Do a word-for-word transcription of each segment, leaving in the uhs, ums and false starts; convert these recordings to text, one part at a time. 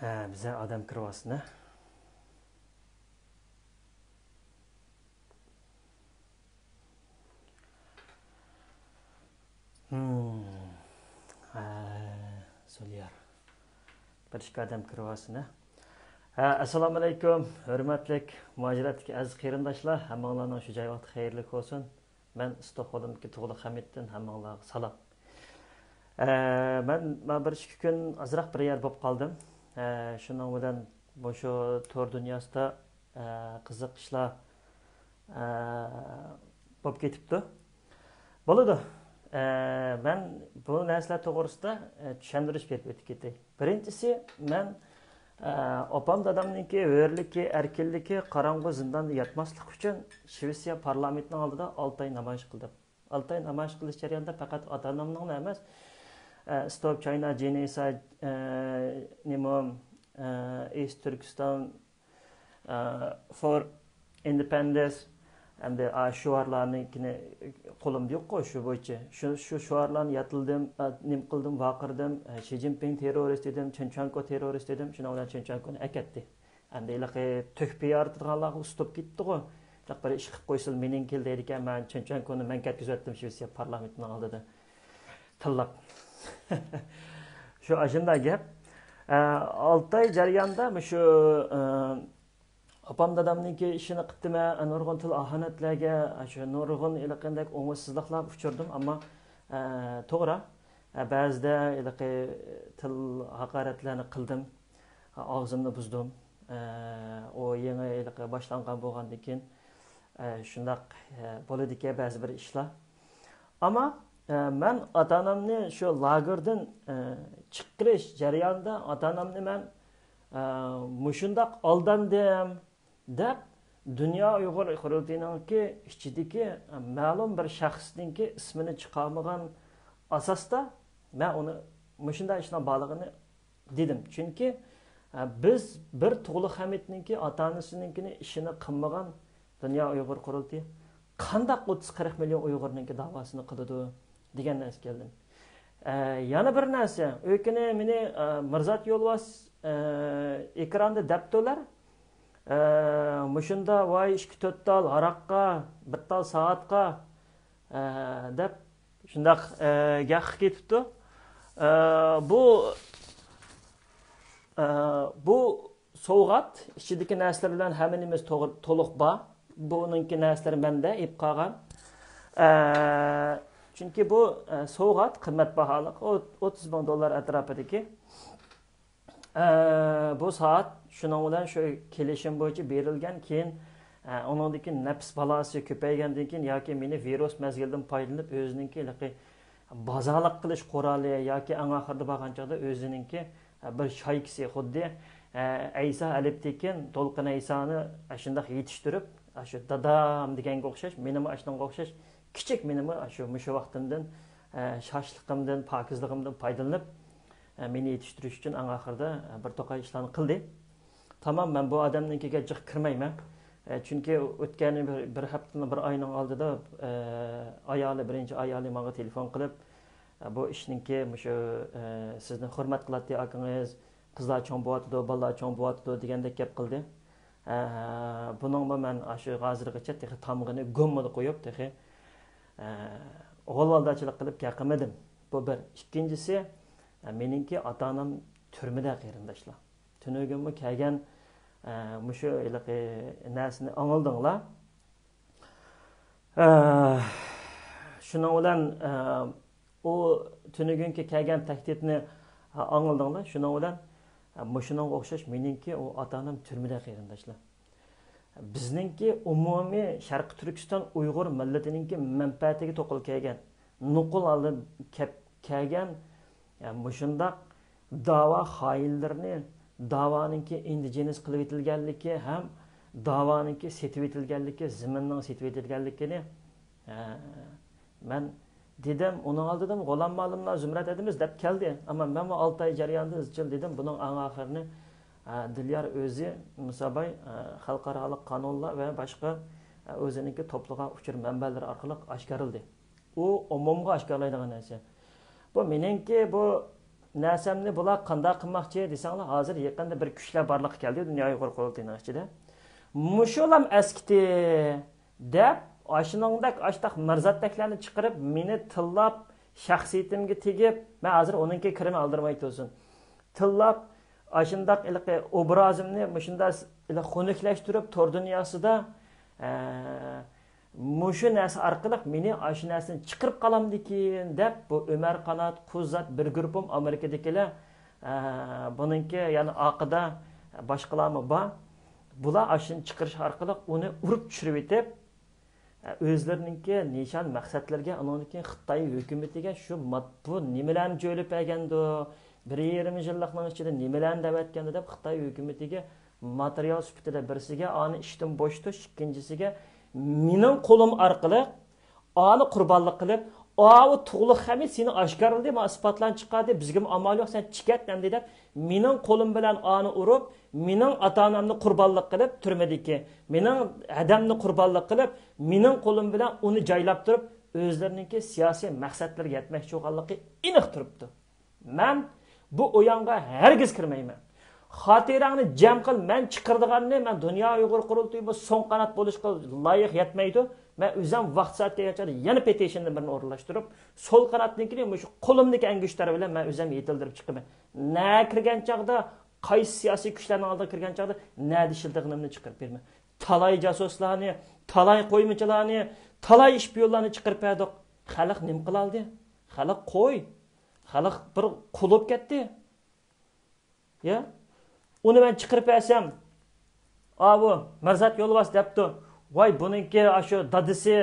ئە، بىزە ئادەم كىرىۋاتسىنا. ھە، سوليار. بىر ئىككى ئادەم كىرىۋاتسىنا. ھە، ئەسسالامۇئەلەيكۇم، ھۆرمەتلىك مۇھاجىرەتتىكى ئەزىز قېرىنداشلار، ھەممىڭلارنىڭ شۇ جاي ۋاقتى خەيرلىك بولسۇن. مەن ستوكھولمدىكى تۇغلۇق ھەمىدتىن، ھەممىڭلارغا سالام. ئە، مەن، مەن بىر ئىككى كۈن ئازراق بىر يەر بولۇپ قالدىم. ئە، شۇنىڭ بىلەن مۇشۇ تور دۇنياسىدا، ئە، قىزىق ئىشلار، ئە، بولۇپ كېتىپتۇ. بولىدۇ. ئە، مەن بۇ نەرسىلەر توغرىسىدا، ئە، چۈشەندۈرۈش بېرىپ ئۆتۈپ كېتەي. بىرىنچىسى، مەن، ئە، ئاپام دادامنىڭكى ھۆرلۈكى، ئەركىنلىكى، قاراڭغۇ زىنداندا ياتماسلىق ئۈچۈن شىۋېتسىيە پارلامېنتىنىڭ ئالدىدا ئالتە ئاي نامايىش قىلدىم. ئالتە ئاي نامايىش قىلىش جەريانىدا پەقەت ئاتا-ئانامنىڭلا ئەمەس، ئە، ستوپ چاينا جېنىسايد، ئە، نېمە، ئە، ئىست تۈركىستان، ئە، فور ئىندېپېندېنس، ئەمدى، ئا، شوئارلارنىڭكىنى قولۇمدا يوققۇ، شۇ بويىچە. شۇ، شۇ شوئارلارنى يادلىدىم، ئا، نېمە قىلدىم، ۋارقىرىدىم، ئە، شى جىنپىڭ تېررورىست دېدىم، چېن چۈەنكو تېررورىست دېدىم، شۇنىڭ بىلەن چېن چۈەنكونى ئەكەتتى. ئەمدى ھېلىقى تۆھپە يارىتىدىغانلارغا ئۇستاپ كېتىپتىغۇ. ھېلىقى بىر ئىش قىلىپ قويسىلا مېنىڭكى دەيدىكەن، مەن چېن چۈەنكونى مەن كەتكۈزۈۋەتتىم شىۋېتسىيە پارلامېنتىنىڭ ئالدىدا. تىللاپ. شۇ ئاشۇنداق گەپ. ئە، ئالتە ئاي جەريانىدا مۇشۇ، ئە، ئاپام دادامنىڭكى ئىشىنى قىپتىمەن، نۇرغۇن تىل ئاھانەتلەرگە، شۇ نۇرغۇن ھېلىقىدەك ئوڭۇشسىزلىقلارغا ئۇچرىدىم، ئەمما، ئە، توغرا، ئە، بەزىدە ھېلىقى تىل ھاقارەتلەرنى قىلدىم، ئاغزىمنى بۇزدۇم. ئە، ئۇ يېڭى ھېلىقى باشلانغان بولغاندىن كېيىن، ئە، شۇنداق، ئە، بولىدىكەن بەزى بىر ئىشلار. ئەمما، ئە، مەن ئاتا-ئانامنى شۇ لاگېردىن، ئە، چىقىرىش جەريانىدا ئاتا-ئانامنى مەن، ئە، مۇشۇنداق ئالداندىم دەپ، دۇنيا ئۇيغۇر قۇرۇلتىيىنىڭكى ئىچىدىكى، ئە، مەلۇم بىر شەخسنىڭكى ئىسمىنى چىقارمىغان ئاساستا مەن ئۇنى مۇشۇنداق ئىشنىڭ بارلىقىنى دېدىم. چۈنكى، ئە، بىز بىر تۇغلۇق ھەمىدنىڭكى ئاتا-ئانىسىنىڭكىنى ئىشىنى قىلمىغان دۇنيا ئۇيغۇر قۇرۇلتىيى قانداق ئوتتۇز قىرىق مىليون ئۇيغۇرنىڭكى داۋاسىنى قىلىدۇ دېگەن نەرسە كەلدىم. ئە، يەنە بىر نەرسە، ئۆكۈنى مېنى، ئە، مىرزات يولۋاس، ئە، ئېكراندا دەپتۇلار. ئە، مۇشۇندا ۋاي ئىككى تۆت تال ھاراققا، بىر تال سائەتقە، ئە، دەپ شۇنداق، ئە، گەپ قىلىپ كېتىپتۇ. ئە، بۇ، ئە، بۇ سوۋغات ئىچىدىكى نەرسىلەر بىلەن ھەممە نېمىسى توغرا، تولۇق بار. بۇنىڭكى نەرسىلىرى مەندە ئېلىپ قالغان. ئە، چۈنكى بۇ، ئە، سوۋغات قىممەت باھالىق، ئو-، ئوتتۇز مىڭ دوللار ئەتراپىدىكى. ئە، بۇ سائەت شۇنىڭ بىلەن شۇ كېلىشىم بويىچە بېرىلگەن. كېيىن، ئە، ئۇنىڭدىن كېيىن نەپس بالاسى كۆپەيگەندىن كېيىن ياكى مېنى ۋىرۇس مەزگىلىدىن پايدىلىنىپ ئۆزىنىڭكى ھېلىقى بازارلىق قىلىش قورالى ياكى ئەڭ ئاخىرىدا بارغان چاغدا ئۆزىنىڭكى، ئە، بىر شايكىسى خۇددى، ئە، ئەيسا ئەلىپتىكىن دولقۇن ئەيسانى ئاشۇنداق يېتىشتۈرۈپ، ئاشۇ دادام دېگەنگە ئوخشاش، مېنىمۇ ئاشۇنىڭغا ئوخشاش كىچىك مېنىمۇ ئاشۇ مۇشۇ ۋاقتىمدىن، ئە، شاشلىقىمدىن، پاكىزلىقىمدىن پايدىلىنىپ، ئە، مېنى يېتىشتۈرۈش ئۈچۈن ئەڭ ئاخىرىدا، ئە، بىر توقاي ئىشلارنى قىلدى. تامام، مەن بۇ ئادەمنىڭكىگە جىق كىرمەيمەن. ئە، چۈنكى ئۆتكەن بىر، بىر ھەپتىنىڭ بىر ئاينىڭ ئالدىدا، ئە، ئايالى، بىرىنچى ئايالى ماڭا تېلېفون قىلىپ، ئە، بۇ ئىشنىڭكى مۇشۇ، ئە، سىزنى ھۆرمەت قىلاتتى ئاكىڭىز، قىزلار چوڭ بوۋاتىدۇ، بالىلار چوڭ بوۋاتىدۇ دېگەندەك گەپ قىلدى. ئە، بۇنىڭمۇ مەن ئاشۇ ھازىرغىچە تېخى تامغىنى گوممىدا قويۇپ، تېخى، ئە، غولۋالداچىلىق قىلىپ گەپ قىلمىدىم. بۇ بىر. ئىككىنچىسى، ئە، مېنىڭكى ئاتا-ئانام تۈرمىدە، قېرىنداشلار. تۈنۈگۈنمۇ كەلگەن، ئە، مۇشۇ ھېلىقى نەرسىنى ئاڭلىدىڭلار. ئە، شۇنىڭ بىلەن، ئە، ئۇ تۈنۈگۈنكى كەلگەن تەھدىتنى، ئە، ئاڭلىدىڭلار. شۇنىڭ بىلەن، ئە، مۇشۇنىڭغا ئوخشاش مېنىڭكى ئۇ ئاتا-ئانام تۈرمىدە، قېرىنداشلار. بىزنىڭكى ئومۇمىي شەرقىي تۈركىستان ئۇيغۇر مىللىتىنىڭكى مەنپەئەتىگە توقۇلۇپ كەلگەن، نوقۇل ھالدا كەپ-، كەلگەن، يا، مۇشۇنداق داۋا خائىنلىرىنى، داۋانىڭكى ئىندىجېنىس قىلىۋېتىلگەنلىكى ھەم داۋانىڭكى سېتىۋېتىلگەنلىكى، زېمىننىڭ سېتىۋېتىلگەنلىكىنى، ئە، مەن دېدىم، ئۇنىڭ ئالدىدىمۇ غۇلام مالىملار زۇمرەت ئەدىمىز دەپ كەلدى. ئەمما مەنمۇ ئالتە ئاي جەريانىدا ئىزچىل دېدىم، بۇنىڭ ئەڭ ئاخىرىنى، ئە، دىليار ئۆزى، مۇساباي، ئە، خەلقئارالىق قانۇنلار ۋە باشقا، ئە، ئۆزىنىڭكى توپلىغان ئۇچۇر مەنبەلىرى ئارقىلىق ئاشكارىلىدى. ئۇ ئومۇمغا ئاشكارىلايدىغان نەرسە. بۇ مېنىڭكى بۇ نەرسەمنى بۇلار قانداق قىلماقچى دېسەڭلار، ھازىر يېقىندا بىر كۈچلەر بارلىققا كەلدى دۇنيا ئۇيغۇر قۇرۇلتىيىنىڭ ئىچىدە. مۇشۇلام ئەسكىتى دەپ، ئاشۇنىڭدەك ئاشتاق مىرزاتەكلەرنى چىقىرىپ، مېنى تىللاپ، شەخسىيىتىمگە تېگىپ، مەن ھازىر ئۇنىڭكى كىرىمى ئالدىرىماي تۇرسۇن. تىللاپ، ئاشۇنداق ھېلىقى ئوبرازىمنى مۇشۇنداق خۇنۈكلەشتۈرۈپ، تور دۇنياسىدا، ئە، مۇشۇ نەرسە ئارقىلىق مېنى ئاشۇ نەرسىدىن چىقىرىپ قالامدىكىن دەپ، بۇ ئۆمەر قانات، قۇزات بىر گۇرۇپپام ئامېرىكىدىكىلەر، ئە، بۇنىڭكى يەنە ئارقىدا باشقىلارمۇ بار. بۇلار ئاشۇنى چىقىرىش ئارقىلىق ئۇنى ئۇرۇپ چۈشۈرۈۋېتىپ، ئۆزلىرىنىڭكى نىشان مەقسەتلىرىگە، ئۇنىڭدىن كېيىن خىتاي ھۆكۈمىتىگە شۇ مات-، بۇ نېمىلەرنى جۆيلۈپ بەرگەندۇ، بىر يېرىم يىللىقنىڭ ئىچىدە نېمىلەرنى دەۋەتكەندۇ دەپ خىتاي ھۆكۈمىتىگە ماتېرىيال سۈپىتىدە بىرسىگە ئانى ئىشتىن بوشىتىش، ئىككىنچىسىگە مېنىڭ قولۇم ئارقىلىق ئانى قۇربانلىق قىلىپ، ئاۋۇ تۇغلۇق خەمىت سېنى ئاشكارىلىدى، مانا ئىسپاتلارنى چىقاردى، بىزگىمۇ ئامال يوق، سەن چىكەت ئەمدى دەپ، مېنىڭ قولۇم بىلەن ئانى ئۇرۇپ، مېنىڭ ئاتا-ئانامنى قۇربانلىق قىلىپ، تۈرمىدىكى مېنىڭ ھەدەمنى قۇربانلىق قىلىپ، مېنىڭ قولۇم بىلەن ئۇنى جايلاپ تۇرۇپ، ئۆزلىرىنىڭكى سىياسىي مەقسەتلىرىگە يەتمەكچى بولغانلىقى ئېنىق تۇرۇپتۇ. مەن بۇ ئويۇنغا ھەرگىز كىرمەيمەن. خاتىرەڭنى جەم قىل، مەن چىقىرىدىغاننى، مەن دۇنيا ئۇيغۇر قۇرۇلتىيى بۇ سوڭ قانات بولۇشقا لايىق يەتمەيدۇ. مەن ئۆزۈم ۋاقىت سائەت كەلگەن چاغدا يەنە پېتىشىندىن بىرنى ئورۇنلاشتۇرۇپ، سول قاناتنىڭكىنى مۇشۇ قولۇمدىكى ئەڭگۈشتەر بىلەن مەن ئۆزۈم يېتىلدۈرۈپ چىقىمەن. نە كىرگەن چاغدا، قايسى سىياسىي كۈچلەرنىڭ ئالدىغا كىرگەن چاغدا نەدە ئىشلىتىدىغىنىمنى چىقىرىپ بېرىمەن. تالاي جاسۇسلارنى، تالاي قويمىچىلارنى، تالاي ئىشپىيونلارنى چىقىرىپ بەردۇق. خەلق نېمە قىلالدى؟ خەلق قوي. خەلق بىر قۇل بولۇپ كەتتى. يا؟ ئۇنى مەن چىقىرىپ بەرسەم، ئاۋۇ مىرزات يولۋاس دەپتۇ. ۋاي، بۇنىڭكى ئاشۇ دادىسى،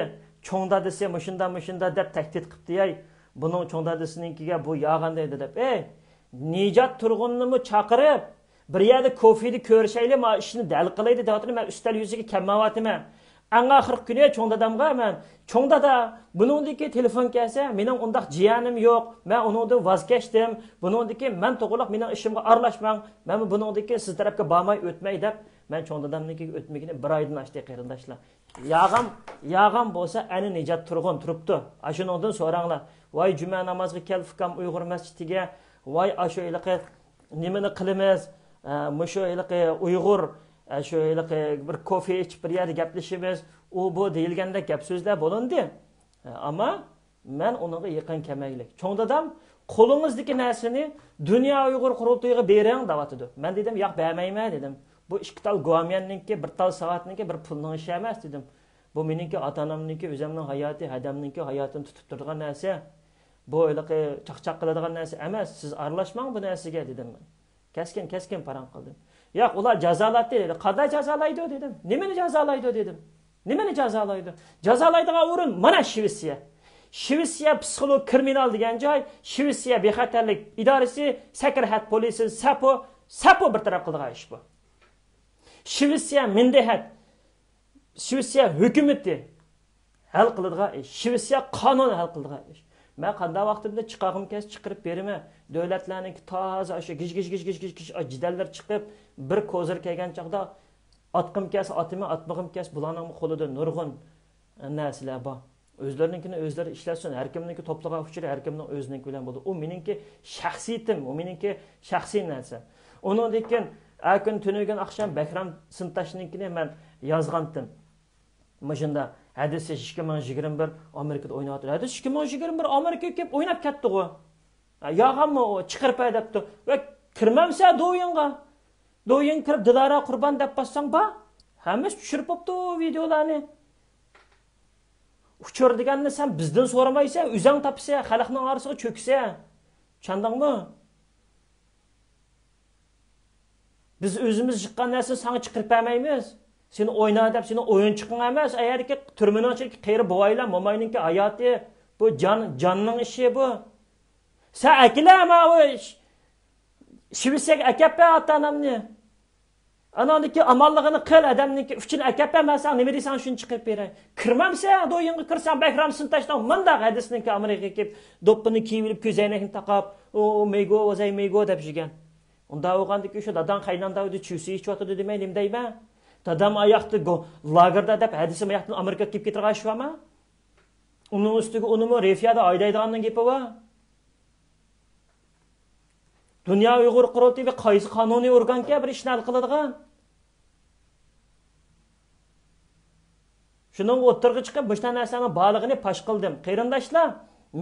چوڭ دادىسى مۇشۇندا، مۇشۇندا دەپ تەھدىت قىپتۇ، ياي. بۇنىڭ چوڭ دادىسىنىڭكىگە بۇ ياغان دەيدۇ دەپ. ئەي، نىجات تۇرغۇننىمۇ چاقىرىپ، بىر يەردە كوفېدا كۆرۈشەيلى، ما ئىشنى دەل قىلايلى دەۋاتىمەن، مەن ئۈستەل يۈزىگە كەلمەيۋاتىمەن. ئەڭ ئاخىرقى كۈنى چوڭ دادامغا مەن، «چوڭ دادا، بۇنىڭدىكى تېلېفون كەلسە، مېنىڭ ئۇنداق جىيەنىم يوق، مەن ئۇنىڭدىن ۋاز كەچتىم، بۇنىڭدىكى مەن توغرىلىق مېنىڭ ئىشىمغا ئارىلاشماڭ، مەنمۇ بۇنىڭدىكى سىز تەرەپكە بارماي ئۆتمەي» دەپ، مەن چوڭ دادامنىڭكىگە ئۆتمىگىنى بىر ئايدىن ئاشتى، قېرىنداشلار. ياغام، ياغام بولسا ئەنە نىجات تۇرغۇن تۇرۇپتۇ. ئاشۇنىڭدىن سوراڭلار. ۋاي جۈمە نامازغا كەل ئۇكام ئۇيغۇر مەسچىتىگە. ۋاي ئاشۇ ھېلىقى نېمىنى قىلىمىز؟ ئە، مۇشۇ ھېلىقى ئۇيغۇر، ئە، شۇ ھېلىقى بىر كوفې ئىچىپ بىر يەردە گەپلىشىمىز. ئۇ بۇ دېيىلگەندەك گەپ سۆزلەر بولۇندى. ئە، ئەمما مەن ئۇنىڭغا يېقىن كەلمەيلى. چوڭ دادام، «قولىڭىزدىكى نەرسىنى دۇنيا ئۇيغۇر قۇرۇلتىيىغا بېرىڭ» دەۋاتىدۇ. مەن دېدىم، «ياق، بەرمەيمەن» دېدىم. «بۇ ئىككى تال گۇاميەننىڭكى، بىر تال سائەتنىڭكى بىر پۇلنىڭ ئىشى ئەمەس» دېدىم. «بۇ مېنىڭكى ئاتا-ئانامنىڭكى، ئۆزۈمنىڭ ھاياتى، ھەدەمنىڭكى ھاياتىنى تۇتۇپ تۇرىدىغان نەرسە. بۇ ھېلىقى چاقچاق قىلىدىغان نەرسە ئەمەس. سىز ئارىلاشماڭ بۇ نەرسىگە» دېدىم مەن. كەسكىن، كەسكىن پاراڭ قىلدىم. «ياق، ئۇلار جازالايتتى» دېدى. «قانداق جازالايدۇ؟» دېدىم. «نېمىنى جازالايدۇ؟» دېدىم. «نېمىنى جازالايدۇ؟ جازالايدىغان ئورۇن مانا شىۋېتسىيە. شىۋېتسىيە پسىخولوگ كرىمىنال دېگەن جاي، شىۋېتسىيە بىخەتەرلىك ئىدارىسى، سەكرەھەت پولىسى، سەپو، سەپو بىر تەرەپ قىلىدىغان ئىش بۇ. شىۋېتسىيە مىندىھەت، شىۋېتسىيە ھۆكۈمىتى ھەل قىلىدىغان ئىش، شىۋېتسىيە قانۇنى ھەل قىلىدىغان ئىش. مەن قانداق ۋاقتىمدا چىقارغۇم كەلسە چىقىرىپ بېرىمەن. دۆلەتلەرنىڭكى تازا ئاشۇ گىج، گىج، گىج، گىج، گىج، گىج جېدەللىرى چىقىپ، بىر كوزىر كەلگەن چاغدا ئاتقۇم كەلسە ئاتىمەن، ئاتمىغۇم كەلسە بۇلارنىڭمۇ قولىدا نۇرغۇن نەرسىلەر بار. ئۆزلىرىنىڭكىنى ئۆزلىرى ئىشلەتسۇن، ھەر كىمنىڭكى توپلىغان ئۇچۇرى ھەر كىمنىڭ ئۆزىنىڭكى بىلەن بولىدۇ. ئۇ مېنىڭكى شەخسىيىتىم، ئۇ مېنىڭكى شەخسىي نەرسە. ئۇنىڭدىن كېيىن ئەتە كۈنى تۈنۈگۈن ئاخشام بەھرام سىنتاشنىڭكىنى مەن يازغانتىم. مۇشۇنداق، ھەدىسى ئىككى مىڭ يىگىرمە بىر ئامېرىكىدا ئويناۋاتىدۇ. ھەدىسى ئىككى مىڭ يىگىرمە بىر ئامېرىكىغا كېلىپ ئويناپ كەتتىغۇ. ياغانمۇ ئۇ؟ چىقىرىپ بەر دەپتۇ. ۋە كىرمەمسە دويىنغا. دويىنغا كىرىپ دىلارا قۇربان دەپ باسساڭ بار. ھەممىسى چۈشۈرۈپ بوپتۇ ۋىدېئولارنى. ئۇچۇر دېگەننى سەن بىزدىن سورىمايسەن، ئۆزۈڭ تاپىسەن، خەلقنىڭ ئارىسىغا چۆكىسەن. چۈشەندىڭمۇ؟ بىز ئۆزىمىز يىغقان نەرسىنى ساڭا چىقىرىپ بەرمەيمىز. سېنى ئوينا دەپ، سېنىڭ ئويۇنچۇقۇڭ ئەمەس. ئەيەردىكى تۈرمىنىڭ ئىچىدىكى قېرى بوۋايلار، موماينىڭكى ھاياتى، بۇ جان، جاننىڭ ئىشى بۇ. سەن ئەكېلە ماۋۇ ش-، شىۋېتسىيەگە ئەكەپ بەر ئاتا-ئانامنى. ئاناڭدىكى ئامانلىقىنى قىل، ئادەمنىڭكى ئۈچۈن ئەكەپ بەر، مەن ساڭا نېمە دېسەڭ شۇنى چىقىرىپ بېرەي. كىرمەمسەن، دويىنغا كىرسەڭ، بەھرام سىنتاشنىڭ مۇنداق ھەدىسىنىڭكى ئامېرىكىغا كېلىپ، دوپپىنى كىيىۋېلىپ، كۆزەينەكنى تاقاپ، ئۇ مېگو، ۋازەي مېگو دەپ يۈرگەن. ئۇنداق بولغاندىكىن شۇ داداڭ قاينام داۋىدى چۈسى ئىچىۋاتىدۇ دېمەي نېمە دەيمەن؟ دادام ئاياقتا گو-، لاگېردا دەپ ھەدىسىم ئاياقتىن ئامېرىكىغا كېلىپ كېتىدىغان ئىش بارمۇ؟ ئۇنىڭ ئۈستىگە ئۇنىمۇ رېفىيادا ھايدايدىغاننىڭ گېپى بار. دۇنيا ئۇيغۇر قۇرۇلتىيى بىر قايسى قانۇنىي ئورگانكەن بىر ئىشنى ھەل قىلىدىغان؟ شۇنىڭغا ئوتتۇرىغا چىقىپ، مۇشۇنداق نەرسىلەرنىڭ بارلىقىنى پاش قىلدىم. قېرىنداشلار،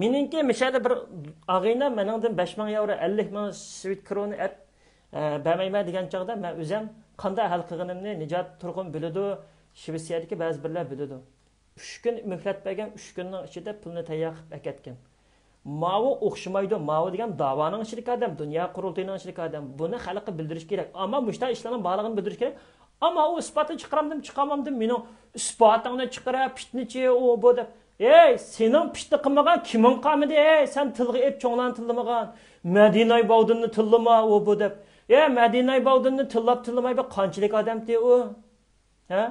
مېنىڭكى مىشەدە بىر ئاغىنەم مېنىڭدىن بەش مىڭ ياۋرو، ئەللىك مىڭ سۋېت كرونا ئەپ، ئە، بەرمەيمەن دېگەن چاغدا، مەن ئۆزەم قانداق ھەل قىلغىنىمنى، نىجات تۇرغۇن بىلىدۇ، شىۋېتسىيەدىكى بەزى بىرلەر بىلىدۇ. ئۈچ كۈن مۆھلەت بەرگەن، ئۈچ كۈننىڭ ئىچىدە پۇلنى تەييار قىلىپ ئەكەتكەن. ماۋۇ ئوخشىمايدۇ، ماۋۇ دېگەن داۋانىڭ ئىچىدىكى ئادەم، دۇنيا قۇرۇلتىيىنىڭ ئىچىدىكى ئادەم. بۇنى خەلققە بىلدۈرۈش كېرەك. ئەمما مۇشۇنداق ئىشلارنىڭ بارلىقىنى بىلدۈرۈش كېرەك. ئەمما ئۇ ئىسپاتنى چىقىرامدىم، چىقارمامدىم، مېنىڭ ئىسپاتىڭنى چىقىرە، پىتنىچى، ئۇ، بۇ دەپ. ئەي، سېنىڭ پىتنە قىلمىغان كىمىڭ قالمىدى؟ ئەي، سەن تىلغا ئېلىپ چوڭلارنى تىللىمىغان. مەدىنەي باۋدۇننى تىللىما، ئۇ، بۇ دەپ. ئەي، مەدىنەي باۋدۇننى تىللاپ تىللىماي بىر قانچىلىك ئادەمتى ئۇ؟ ھە؟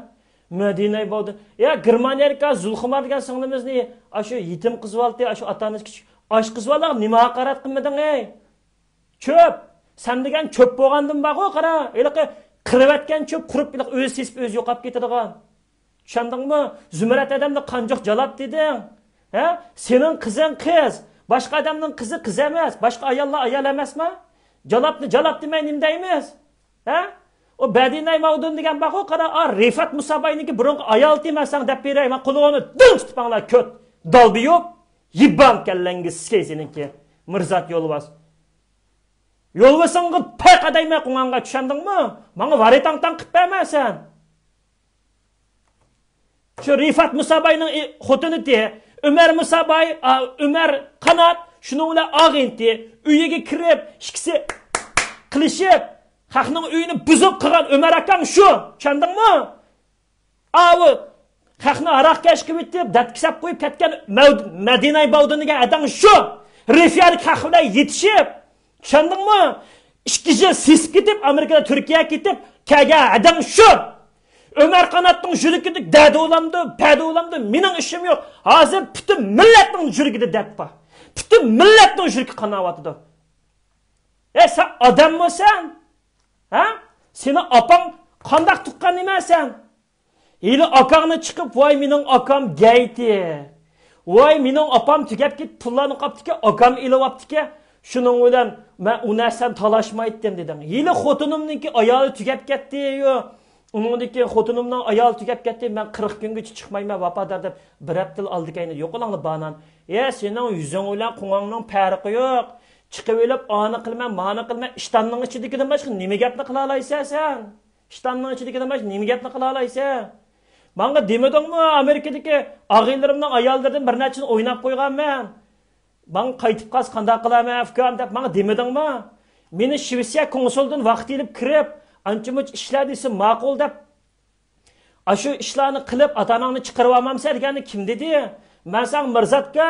مەدىنەي باۋدۇن. يا، گېرمانىيەدىكى زۇلخۇمار دېگەن سىڭلىمىزنى، ئاشۇ يېتىم قىزىۋالدى، ئاشۇ ئاتا ئانىسى كىچىك. ئاشۇ قىزىۋالدىغان نېمە ھاقارەت قىلمىدىڭ، ئەي؟ چۆپ! سەن دېگەن چۆپ بولغاندىن بارغۇ، قارا. ھېلىقى قىرىۋەتكەن چۆپ قۇرۇپ، ھېلىقى ئۆزى سېسىپ، ئۆزى يوقاپ كېتىدىغان. چۈشەندىڭمۇ؟ زۇمرەت ئادەمنى قانچۇق جالاپ دېدىڭ. ھە؟ سېنىڭ قىزىڭ قىز. باشقا ئادەمنىڭ قىزى قىز ئەمەس. باشقا ئاياللار ئايال ئەمەسما؟ جالاپنى جالاپ دېمەي نېمە دەيمىز؟ ھە؟ ئۇ بەدىنەي ماۋدۇن دېگەن بارغۇ، قارا، ئا، رىفات مۇساباينىڭكى بۇرۇنقى ئايالتى، مەن ساڭا دەپ بېرەي، مەن قولۇڭنى دىڭ تۇتۇپ ئاڭلا، كۆت. دالبىيوپ، يىبان كەللەڭگە سىكەي سېنىڭكى. مىرزات يولۋاس. يولۋىسىڭغا پەي قادايمەن قوڭاڭغا، چۈشەندىڭمۇ؟ ماڭا ۋارى تاڭ تاڭ قىپ بەرمە سەن. شۇ رىفات مۇساباينىڭ ئى-، خوتۇنىتى، ئۆمەر مۇساباي، ئا، ئۆمەر قانات، شۇنىڭ بىلەن ئاغىنىتى ئۆيىگە كىرىپ، ئىككىسى قىلىشىپ، خەقنىڭ ئۆيىنى بۇزۇپ قىلغان ئۆمەر ئاكاڭ شۇ، چۈشەندىڭمۇ؟ ئاۋۇ خەقنى ھاراقكەش قىلىۋېتىپ، دەتكە سەپ قويۇپ كەتكەن مەۋد-، مەدىنەي باۋدۇن دېگەن ئاداڭ شۇ. رىفيادىكى خەق بىلەن يېتىشىپ، چۈشەندىڭمۇ؟ ئىككى يىل سېسىپ كېتىپ، ئامېرىكىدا تۈركىيەگە كېتىپ كەلگەن ھەدەڭ شۇ. ئۆمەر قاناتنىڭ يۈرىكىدە دەدە بولامدۇ، پەدە بولامدۇ، مېنىڭ ئىشىم يوق. ھازىر پۈتۈن مىللەتنىڭ يۈرىكىدە دەرد بار. پۈتۈن مىللەتنىڭ يۈرىكى قاناۋاتىدۇ. ئەي، سەن ئادەممۇ سەن؟ ھە؟ سېنىڭ ئاپاڭ قانداق تۇغقان نېمە سەن؟ ھېلى ئاكاڭنى چىقىپ، ۋاي، مېنىڭ ئاكام گەيتى. ۋاي، مېنىڭ ئاپام تۈگەپ كېتىپ، پۇللارنى قاپتىكەن، ئاكام ئېلىۋاپتىكەن. شۇنىڭ بىلەن مەن ئۇ نەرسىنى تالاشمايتتىم دېدىڭ. ھېلى خوتۇنۇمنىڭكى ئايالى تۈگەپ كەتتى، يو. ئۇنىڭدىن كېيىن خوتۇنۇمنىڭ ئايالى تۈگەپ كەتتى، مەن قىرىق كۈنگىچە چىقمايمەن ۋاپادار دەپ، بىر ھەپتىلا ئالدى كەينىدە يوقىلاڭلا بانان. ئە، سېنىڭ يۈزۈڭ بىلەن قوڭاڭنىڭ پەرقى يوق. چىقىۋېلىپ، ئانى قىلىمەن، مانى قىلىمەن، ئىشتاننىڭ ئىچىدىكىدىن باشقا نېمە گەپنى قىلالايسەن سەن؟ ئىشتاننىڭ ئىچىدىكىدىن باشقا نېمە گەپنى قىلالايسەن؟ ماڭا دېمىدىڭمۇ، ئامېرىكىدىكى ئاغىنىلىرىمنىڭ ئاياللىرىدىن بىر نەچچىنى ئويناپ قويغانمەن. ماڭا قايتىپ قالسا قانداق قىلارمەن، ئۇكام، دەپ ماڭا دېمىدىڭمۇ؟ مېنى شىۋېتسىيە كونسۇلىدىن ۋاقىت ئېلىپ كىرىپ، ئانچە-مۇنچە ئىشلار دېسە ماقۇل دەپ، ئاشۇ ئىشلارنى قىلىپ، ئاتا-ئاناڭنى چىقىرىۋالمامسەن دېگەندە كىم دېدى؟ مەن ساڭا، مىرزاتكا،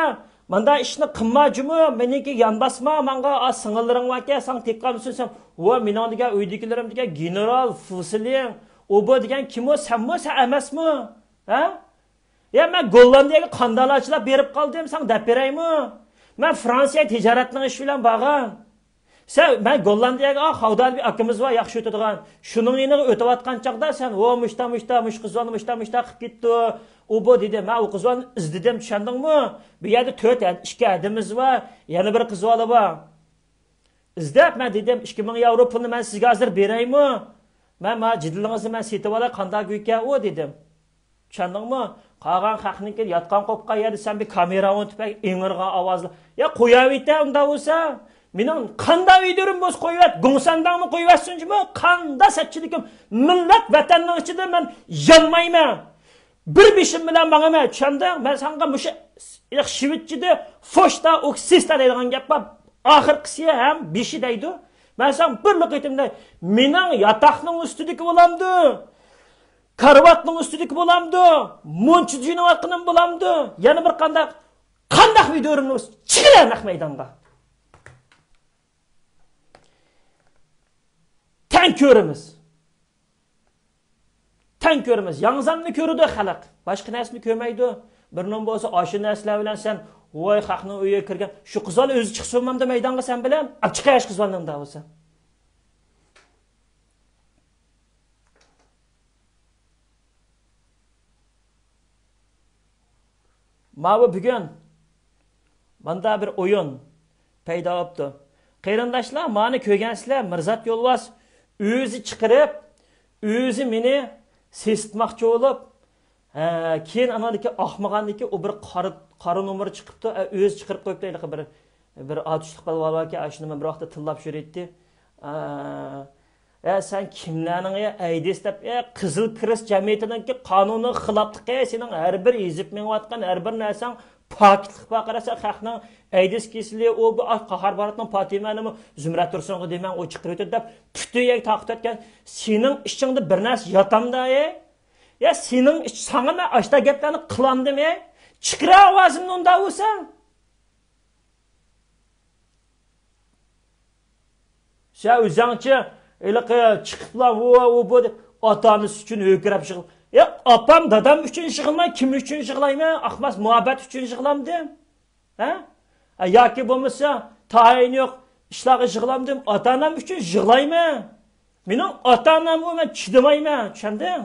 مۇنداق ئىشنى قىلما جۇمۇ، مېنىڭكى يان باسما، ماڭا، ئا، سىڭىللىرىڭ باركەن، ساڭا تېگىپ قالمىسۇن دېسەم، ۋو، مېنىڭ دېگەن ئۆيدىكىلىرىم دېگەن گېنېرال، فۇسېلىڭ، ئۇ بۇ دېگەن كىمۇ، سەنمۇ، سەن ئەمەسمۇ؟ ھە؟ يا، مەن گوللاندىيەگە قانداقلارچىلاپ بېرىپ قالدىم، ساڭا دەپ بېرەيمۇ؟ مەن فرانسىيە تىجارەتنىڭ ئىشى بىلەن بارغان. سەن، مەن گوللاندىيەگە، ئا، خاۋدالى بىر ئاكىمىز بار، ياخشى ئۆتىدىغان. شۇنىڭ يېنىغا ئۆتۈۋاتقان چاغدا سەن، ۋو، مۇشتا، مۇشتا، مۇشۇ قىزۋالنى مۇشتا، مۇشتا قىلىپ كېتىپتۇ. ئۇ بۇ دېدى. مەن ئۇ قىزۋالنى ئىزدىدىم، چۈشەندىڭمۇ؟ بۇ يەردە تۆت ھە-، ئىككى ھەدىمىز بار، يەنە بىر قىزۋالى بار. ئىزدەپ مەن دېدىم، ئىككى مىڭ ياۋرو پۇلنى مەن سىزگە ھازىر بېرەيمۇ؟ مەن، ما، جېدىلىڭىزنى مەن سېتىۋالاي، قانداق گۇيكەن ئۇ دېدىم. چۈشەندىڭمۇ؟ قالغان خەقنىڭكى ياتقان قوپقان يەردە سەن بىر كامېرا ئۇنتۇپ ئېڭىرغان ئاۋازلا. يا، قوياۋېتە ئۇنداق بولسا. مېنىڭ قانداق ۋىدىيولىرىم بولسا قويۇۋەت، گوڭسەنداڭمۇ قويۇۋەتسۇنچىمۇ، قانداق سەتچىلىكىم. مىللەت ۋەتەننىڭ ئىچىدە مەن يانمايمەن. بىر بېشىم بىلەن ماڭىمەن، چۈشەندىڭ؟ مەن ساڭا مۇشۇ شىۋېتچىدە فوشتا ئوكسىستا دەيدىغان گەپ بار. ئاخىرقىسى ھەم بېشى دەيدۇ. مەن ساڭا بىرلا قېتىم دەي، مېنىڭ ياتاقنىڭ ئۈستىدىكى بولامدۇ؟ كارىۋاتنىڭ ئۈستىدىكى بولامدۇ؟ مۇنچا جىنىۋاتقىنىم بولامدۇ؟ يەنە بىر قانداق، قانداق ۋىدىيولىرىمنى بولسا چىقىرە نەق مەيدانغا. تەڭ كۆرىمىز. تەڭ كۆرىمىز. ياڭزامنى كۆرىدۇ خەلق. باشقا نەرسىنى كۆرمەيدۇ. بىر نوم بولسا ئاشۇ نەرسىلەر بىلەن سەن، ۋاي، خەقنىڭ ئۆيىگە كىرگەن. شۇ قىزۋال ئۆزى چىقسۇنمامدۇ مەيدانغا سەن بىلەن؟ ئاپ چىقاي ياش قىزۋالنى ئۇنداق بولسا. ماۋۇ بۈگۈن ماندا بىر ئويۇن پەيدا بوپتۇ. قېرىنداشلار، مانى كۆرگەنسىلەر، مىرزات يولۋاس ئۆزى چىقىرىپ، ئۆزى مېنى سېسىتماقچى بولۇپ، ھە، كېيىن ئاناندىكى ئاقمىغاندىكى ئۇ بىر قارا، قارا نومۇر چىقىپتۇ، ئە، ئۆزى چىقىرىپ قويۇپتۇ، ھېلىقى بىر، بىر ئاتۇشلۇق بالىۋان باركەن، ئاشۇنى مەن بىر ۋاقىتتا تىللاپ يۈرەيتتى. ئە، ئە، سەن كىملەرنىڭ يا ئەيدىز دەپ، ئە، قىزىل كىرېست جەمئىيىتىنىڭكى قانۇنىغا خىلاپلىقى، سېنىڭ ھەر بىر يېزىپ مېڭىۋاتقان ھەر بىر نەرسەڭ پاكىتلىق بار. قارىسا، خەقنىڭ ئەيدىز كېسىلى، ئۇ، بۇ، ئا، قاھار باراتنىڭ پاتىمەنىمۇ زۇمرەت تۇرسۇنغا دېمەڭ، ئۇ چىقىرىۋېتىدۇ دەپ، پۈتۈن يەرگە تارقىتىۋەتكەن. سېنىڭ ئىچىڭدە بىر نەرسە ياتامدا، ئەي؟ يا سېنىڭ ئىچ-، ساڭا مەن ئاشتا گەپلەرنى قىلامدىم، ئەي؟ چىقىرە ئاۋازىمنى ئۇنداق بولسا. سەن ئۆزەڭچە ھېلىقى چىقىپلا، ۋۇ، ۋۇ، بۇ دەپ، ئاتا-ئانىسى ئۈچۈن ھۆركىرەپ يىغلا-، يا، ئاپام، دادام ئۈچۈن يىغلىماي، كىم ئۈچۈن يىغلايمەن؟ ئەخمەس مۇھەببەت ئۈچۈن يىغلامدىم. ھە؟ ھە، ياكى بولمىسا، تايىنى يوق ئىشلارغا يىغلامدىم، ئاتا-ئانام ئۈچۈن يىغلايمەن. مېنىڭ ئاتا-ئانامغا مەن چىدىمايمەن، چۈشەندىڭ؟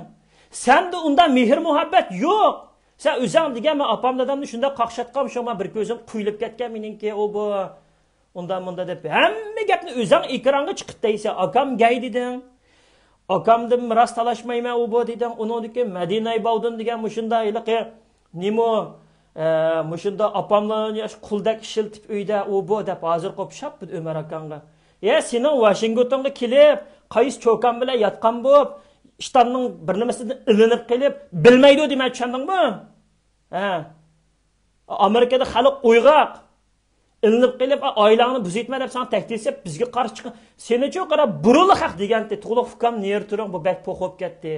سەندە ئۇنداق مېھىر-مۇھەببەت يوق. سەن ئۆزۈڭ دېگەن، مەن ئاپام-دادامنى شۇنداق قاقشاتقان، شۇڭا بىر كۆزۈم قۇيۇلۇپ كەتكەن مېنىڭكى، ئۇ، بۇ. ئۇنداق مۇنداق دەپ ھەممە گەپنى ئۆزۈڭ ئېكرانغا چىقىپ دەيسەن. ئاكام گەي دېدىڭ. ئاكامدىن راست تالاشمايمەن، ئۇ بۇ دېدىڭ. ئۇنىڭدىن كېيىن مەدىنەي باۋدۇن دېگەن مۇشۇنداق ھېلىقى نېمە، ئە، مۇشۇنداق ئاپاملارنى ياش قۇلدەك ئىشلىتىپ ئۆيدە، ئۇ بۇ دەپ ھازىر قوپۇشاپ ئۆمەر ئاكاڭغا. يا سېنىڭ ۋاشىنگتونغا كېلىپ، قايسى چوكان بىلەن ياتقان بوپ، شتاننىڭ بىر نېمىسىدىن ئىلىنىپ قېلىپ، بىلمەيدۇ دېمە، چۈشەندىڭمۇ؟ ھە. ئامېرىكىدا خەلق ئويغاق. ئىلىنىپ قېلىپ، ئا، ئائىلەڭنى بۇزۇۋېتىمەن دەپ ساڭا تەھدىت سېلىپ، بىزگە قارشى چىققان. سېنىچۇ قارا، بۇرۇللا خەق دېگەنتى، تۇغلۇق ئۇكام، نېرى تۇرۇڭ، بۇ بەك پوخ بولۇپ كەتتى.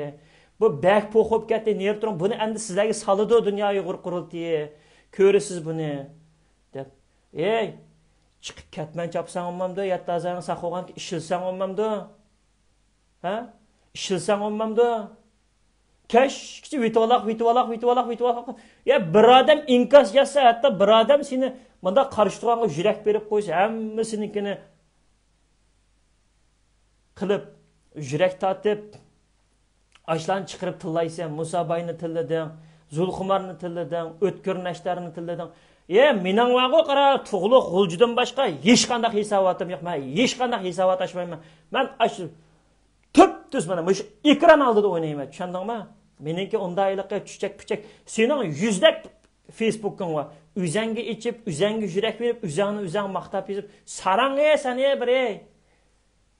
بۇ بەك پوخ بولۇپ كەتتى، نېرى تۇرۇڭ، بۇنى ئەمدى سىزلەرگە سالىدۇ دۇنيا ئۇيغۇر قۇرۇلتىيى. كۆرىسىز بۇنى، دەپ. ئەي، چىقىپ كەتمەن چاپساڭ بولمامدۇ؟ يەتتە ئازاينى ساقلىغان ئىشلىسەڭ بولمامدۇ؟ ھە؟ ئىشلىسەڭ بولمامدۇ؟ كەچكىچە ۋىتىۋالاق، ۋىتىۋالاق، ۋىتىۋالاق، ۋىتىۋالاق. يا بىر ئادەم ئىنكاس يازسا، ھەتتا بىر ئادەم سېنى مۇنداق قارشى تۇرغانغا يۈرەك بېرىپ قويسا، ھەممىسىنىڭكىنى قىلىپ، يۈرەك تارتىپ، ئاشۇلارنى چىقىرىپ تىللايسەن. مۇساباينى تىللىدىڭ، زۇلخۇمارنى تىللىدىڭ، ئۆتكۈر نەشتەرنى تىللىدىڭ. يا مېنىڭ بارغۇ، قارا، تۇغلۇق غۇلجىدىن باشقا ھېچقانداق ھېساباتىم يوق. مەن ھېچقانداق ھېسابات ئاچمايمەن. مەن ئاشۇ تۈپتۈز مانا مۇشۇ ئېكران ئالدىدا ئوينايمەن، چۈشەندىڭمۇ؟ مېنىڭكى ئۇنداق ھېلىقى چۈچەك-پۈچەك. سېنىڭ يۈزدەك فېيسبۇكۇڭ بار. ئۆزەڭگە ئېچىپ، ئۆزەڭگە يۈرەك بېرىپ، ئۆزەڭنى ئۆزەڭ ماختاپ يېزىپ، ساراڭ ئەي سەن ئەي بىر ئەي.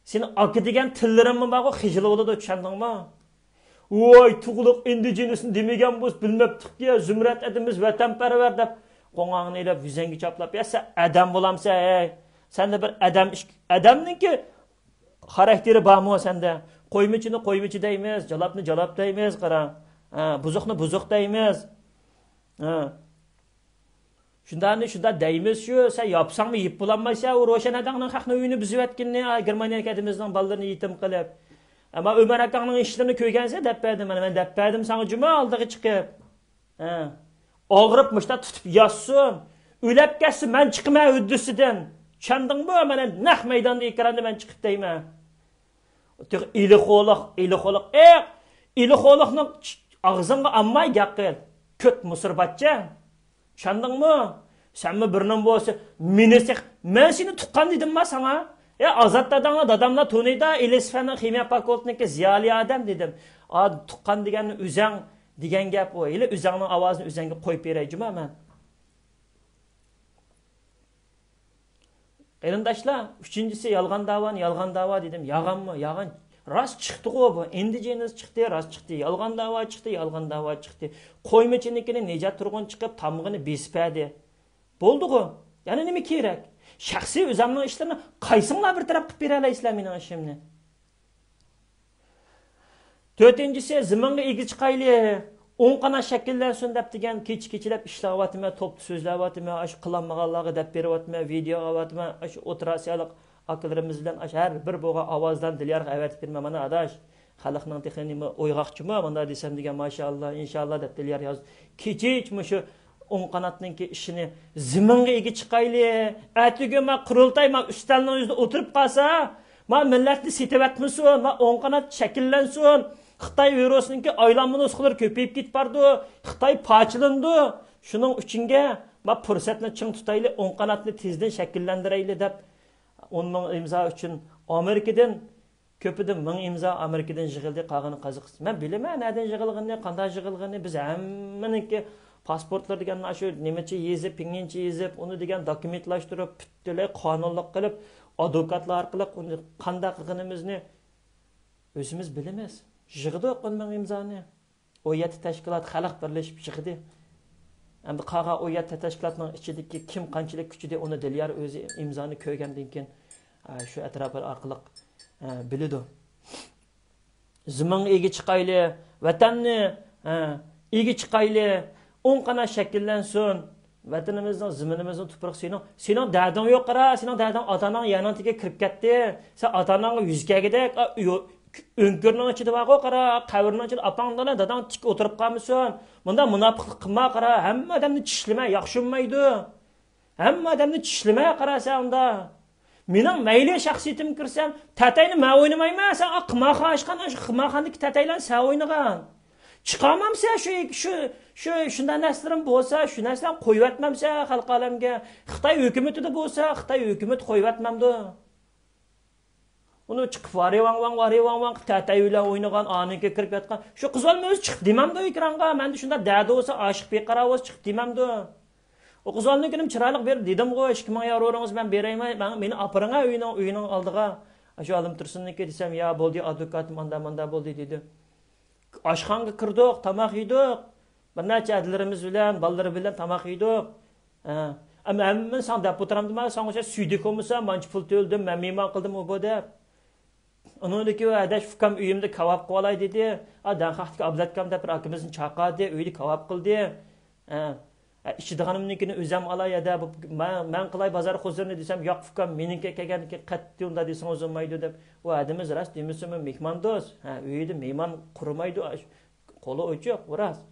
سېنىڭ ئاكا دېگەن تىللىرىڭمۇ بارغۇ، خىجىل بولىدۇ، چۈشەندىڭمۇ؟ ۋاي، تۇغلۇق ئىندىجېنىسنى دېمىگەن بولسا بىلمەپتۇقكى، زۇمرەت ئەدىمىز ۋەتەنپەرۋەر دەپ قوڭاڭنى ئېلىپ، يۈزەڭگە چاپلاپ، يا سەن ئادەم بولامسەن ھەي؟ سەندە بىر ئادەم ئىش-، ئادەمنىڭكى خاراكتېرى بارمۇ سەندە؟ قويمىچىنى قويمىچى دەيمىز، جالاپنى جالاپ دەيمىز، قارا. ھە، بۇزۇقنى بۇزۇق دەيمىز. ھە. شۇنداقنى شۇنداق دەيمىز شۇ، سەن ياپساڭمۇ يېپىپ بولالمايسەن، ئۇ روشەن ھەدەڭنىڭ خەقنىڭ ئۆيىنى بۇزۇۋەتكىنىنى، ئا، گېرمانىيەدىكى ئادىمىزنىڭ بالىلىرىنى يېتىم قىلىپ. ئەمما ئۆمەر ئاكاڭنىڭ ئىشلىرىنى كۆرگەنسەن دەپ بەردىم، مانا مەن دەپ بەردىم ساڭا جۇمۇ ئالدىغا چىقىپ. ھە. ئاغرىپ مۇشتا تۇتۇپ ياتسۇن. ئۆلەپ كەتسە مەن چىقىمەن ھۆددىسىدىن. چۈشەندىڭمۇ؟ مانا نەق مەيداندا ئېكراندا مەن چىقىپ دەيمەن. تېخى ئىلى خولۇق، ئىلى خولۇق. ئېي، ئىلى خولۇقنىڭ ئاغزىڭغا ئالماي گەپ قىل. كۆت مۇسۇرباتچى. چۈشەندىڭمۇ؟ سەنمۇ بىرنىڭ بولسا، مېنى سېق-، مەن سېنى تۇغقان دېدىمما ساڭا؟ ئە، ئازاد داداڭلار، داداملار تونۇيدا، ئىلىسفەننىڭ خىمىيە فاكۇلتېتىنىڭكى زىيالىي ئادەم دېدىم. ئا، تۇغقان دېگەننى ئۆزەڭ دېگەن گەپ ئۇ. ھېلى ئۆزەڭنىڭ ئاۋازىنى ئۆزەڭگە قويۇپ بېرەي جۇما مەن. قېرىنداشلار، ئۈچىنچىسى يالغان داۋانى يالغان داۋا دېدىم. يالغانمۇ؟ يالغان. راست چىقتىغۇ بۇ. ئىندىجېنېس چىقتى، راست چىقتى. يالغان داۋا چىقتى، يالغان داۋا چىقتى. قويمىچىنىڭكىنى نىجات تۇرغۇن چىقىپ، تامغىنى بېسىپ بەردى. بولدىغۇ. يەنە نېمە كېرەك؟ شەخسىي ئۆزۈمنىڭ ئىشلىرىنى قايسىڭلار بىر تەرەپ قىلىپ بېرەلەيسىلەر مېنىڭ ئىشىمنى؟ تۆتىنچىسى، زېمىنغا ئىگە چىقايلى، ئوڭ قانات شەكىللەنسۇن دەپ دېگەن كېچە-كېچىلەپ ئىشلەۋاتىمەن، توپتا سۆزلەۋاتىمەن، ئاشۇ قىلالمىغانلارغا دەپ بېرىۋاتىمەن، ۋىدېئو ئالىۋاتىمەن، ئاشۇ ئوتتۇرا ئاسىيالىق ئاكىلىرىمىز بىلەن ئاشۇ ھەر بىر بولغان ئاۋازلارنى دىليارغا ئەۋەتىپ بېرىمەن، مانا ئاداش، خەلقنىڭ تېخى نېمە ئويغاقچىمۇ، مۇنداق دېسەم دېگەن، ماشائاللا، ئىنشائاللا دەپ دىليار ياز-، كېچە مۇشۇ ئوڭ قاناتنىڭكى ئىشىنى زېمىنغا ئىگە چىقايلى. ئەتىگۈن ما قۇرۇلتاي ما ئۈستەلنىڭ يۈزىدە ئولتۇرۇپ قالسا، ما مىللەتنى سېتىۋەتمىسۇن، ما ئوڭ قانات شەكىللەنسۇن، خىتاي ۋىرۇسىنىڭكى ئايلانما نۇسخىلىرى كۆپىيىپ كېتىپ بارىدۇ، خىتاي پارچىلىنىدۇ. شۇنىڭ ئۈچۈنگە ما پۇرسەتنى چىڭ تۇتايلى، ئوڭ قاناتنى تېزدىن شەكىللەندۈرەيلى دەپ ئون مىڭ ئىمزا ئۈچۈن ئامېرىكىدىن، كۆپىدىن مىڭ ئىمزا ئامېرىكىدىن يىغىلدى، قالغىنى قازاقىستان. مەن بىلىمەن نەدىن يىغىلغىنىنى، قانداق يىغىلغىنىنى. بىز ھەممىنىڭكى پاسپورتلىرى دېگەن شۇ نېمىچە يېزىپ، پىڭيىنچە يېزىپ، ئۇنى دېگەن دوكۇمېنتلاشتۇرۇپ، پۈتۈنلەي قانۇنلۇق قىلىپ، ئادۋوكاتلار ئارقىلىق ئۇنى قانداق قىلغىنىمىزنى ئۆزىمىز بىلىمىز. يىغدۇق ئون مىڭ ئىمزانى. ئون يەتتە تەشكىلات خەلق بىرلىشىپ يىغدى. ئەمدى قالغان ئون يەتتە تەشكىلاتنىڭ ئىچىدىكى كىم قانچىلىك كۈچىدى، ئۇنى دىليار ئۆزى ئىمزانى كۆرگەندىن كېيىن، ئە، شۇ ئەتراپلار ئارقىلىق، ئە، بىلىدۇ. زېمىنغا ئىگە چىقايلى، ۋەتەننى، ئە، ئىگە چىقايلى، ئوڭ قانات شەكىللەنسۇن. ۋەتىنىمىزنىڭ، زېمىنىمىزنىڭ تۇپرىقى سېنىڭ، سېنىڭ دەردىڭ يوق، قارا، سېنىڭ دەردىڭ ئاتا-ئاناڭ يەرنىڭ تېگىگە كىرىپ كەتتى. سەن ئاتا-ئاناڭغا يۈز كەلگۈدەك، ئا، يو-، ئۆڭكۈرنىڭ ئىچىدە بارغۇ، قارا، قەبرىنىڭ ئىچىدە ئاپاڭ بىلەن داداڭ تىك ئولتۇرۇپ قالمىسۇن. مۇنداق مۇناپىقلىق قىلما، قارا، ھەممە ئادەمنى چىشلىمە، ياخشى بولمايدۇ. ھەممە ئادەمنى چىشلىمە، قارا، سەن ئۇندا. مېنىڭ مەيلى شەخسىيىتىمگە كىرسەم، تەتەينى مەن ئوينىمايمەن، سەن ئا قىمارخانا ئاچقان، شۇ قىمارخانىدىكى تەتەيلەرنى سەن ئوينىغان. چىقارمامسەن شۇ، شۇ، شۇ، شۇنداق نەرسىلىرىم بولسا، شۇ نەرسىلەرنى قويۇۋەتمەمسەن خەلق ئالەمگە. خىتاي ھۆكۈمىتىدە بولسا، خىتاي ھۆكۈمىتى قويۇۋەتمەمدۇ؟ ئۇنى چىقىپ ۋارىۋاڭ ۋاڭ، ۋارىۋاڭ ۋاڭ قىلىپ تەتەي بىلەن ئوينىغان، ئانىڭكىگە كىرىپ ياتقان. شۇ قىز بالىمۇ ئۆزى چىقىپ دېمەمدۇ ئېكرانغا، مەندە شۇنداق دەردى بولسا، ئاشىق بىر قارا بولسا چىقىپ دېمەمدۇ؟ ئۇ قىز بالىنىڭكىنىمۇ چىرايلىق بېرىپ دېدىمغۇ، ئىككى مىڭ ياۋرونىڭىزنى مەن بېرەيمەن، ماڭا، مېنى ئاپىرىڭە ئۆينىڭ، ئۆينىڭ ئالدىغا. شۇ ئالىم تۇرسۇننىڭكى دېسەم، يا بولدى، ئادۋوكاتىم ئاندا ماندا بولدى دېدى. ئاشخانىغا كىردۇق، تاماق يېدۇق. بىر نەچچە ھەدىلىرىمىز بىلەن، بالىلىرى بىلەن تاماق يېدۇق. ھە. ئەمما ھەممىنى ساڭا دەپ ئولتۇرامدىما، ساڭا ئوخشاش سۈيدۈك بولمىسا، مانچە پۇل تۆلىدىم، مەن مېھمان قىلدىم ئۇ بۇ دەپ. ئۇنىڭدىن كېيىن ئۇ ھەدەش ئۇكام ئۆيۈمدە كاۋاپ قىلىۋالاي دېدى. ئا، داڭخاقتىكى ئابلەتكام دەپ بىر ئاكىمىزنى چاقىردى، ئۆيدە كاۋاپ قىلدى. ھە. ئە، ئىچىدىغىنىمنىڭكىنى ئۆزۈم ئالاي ھەدە، بۇ، مەن، مەن قىلاي بازار خۇزۇرىنى دېسەم، ياق ئۇكام، مېنىڭكى كەلگەندىكىن قەتئىي ئۇنداق دېسىڭىز بولمايدۇ دەپ. ئۇ ھەدىمىز راست دېمىسىمۇ مېھماندوست. ھە، ئۆيىدە مېھمان قۇرمايدۇ، ئاش-، قولى ئوچۇق، ئۇ راست.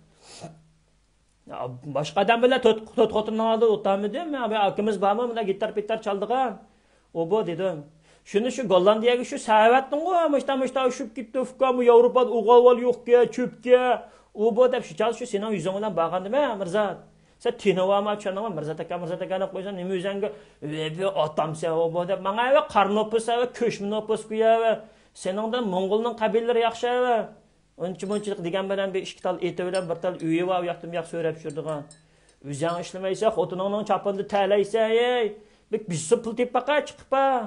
يا، باشقا ئادەم بىلەن تۆت، تۆت خوتۇننىڭ ئالدىدا ئولتۇرمىدىم. مەن بۇ ئاكىمىز بارمۇ، مانا گىتار پىتار چالىدىغان. ئۇ بۇ دېدىم. شۇنى شۇ گوللاندىيەگە شۇ سەۋەتتىڭغۇ، مۇشتا، مۇشتا ئۇچۇپ كېتىپتۇ، ئۇكام، ئۇ ياۋروپادا ئۇغۇ ئەھۋال يوقكەن، چۆپكەن. ئۇ بۇ دەپ شۇ چاغدا شۇ سېنىڭ يۈزۈڭ بىلەن بارغاندا مەن، مىرزات. سەن تېنىۋالما، چۈشەندىڭمۇ؟ مىرزات ئاكا، مىرزات ئاكا دەپ قويسام، نېمە ئۆزۈڭگە، ۋە، بۇ ئاتامسەن، ئۇ بۇ دەپ. ماڭا ۋە قارا نوپۇس، ۋە كۆچمە نوپۇس گويا، ۋە سېنىڭدىن موڭغۇلنىڭ قەبىلىلىرى ياخشى، ۋە. ئۇنچە مۇنچىلىق دېگەن بىلەن بىر ئىككى تال ئېتى بىلەن بىر تال ئۆيى بار، ئۇ ياقتىن بۇ ياق سۆرەپ يۈرىدىغان. ئۆزۈڭ ئىشلىمەيسەن، خوتۇنۇڭنىڭ چاپىنىدا تەلەيسەن، ھەي. بىر، بىر سۇ پۇل تېپىپ باقە، چىقىپ بار.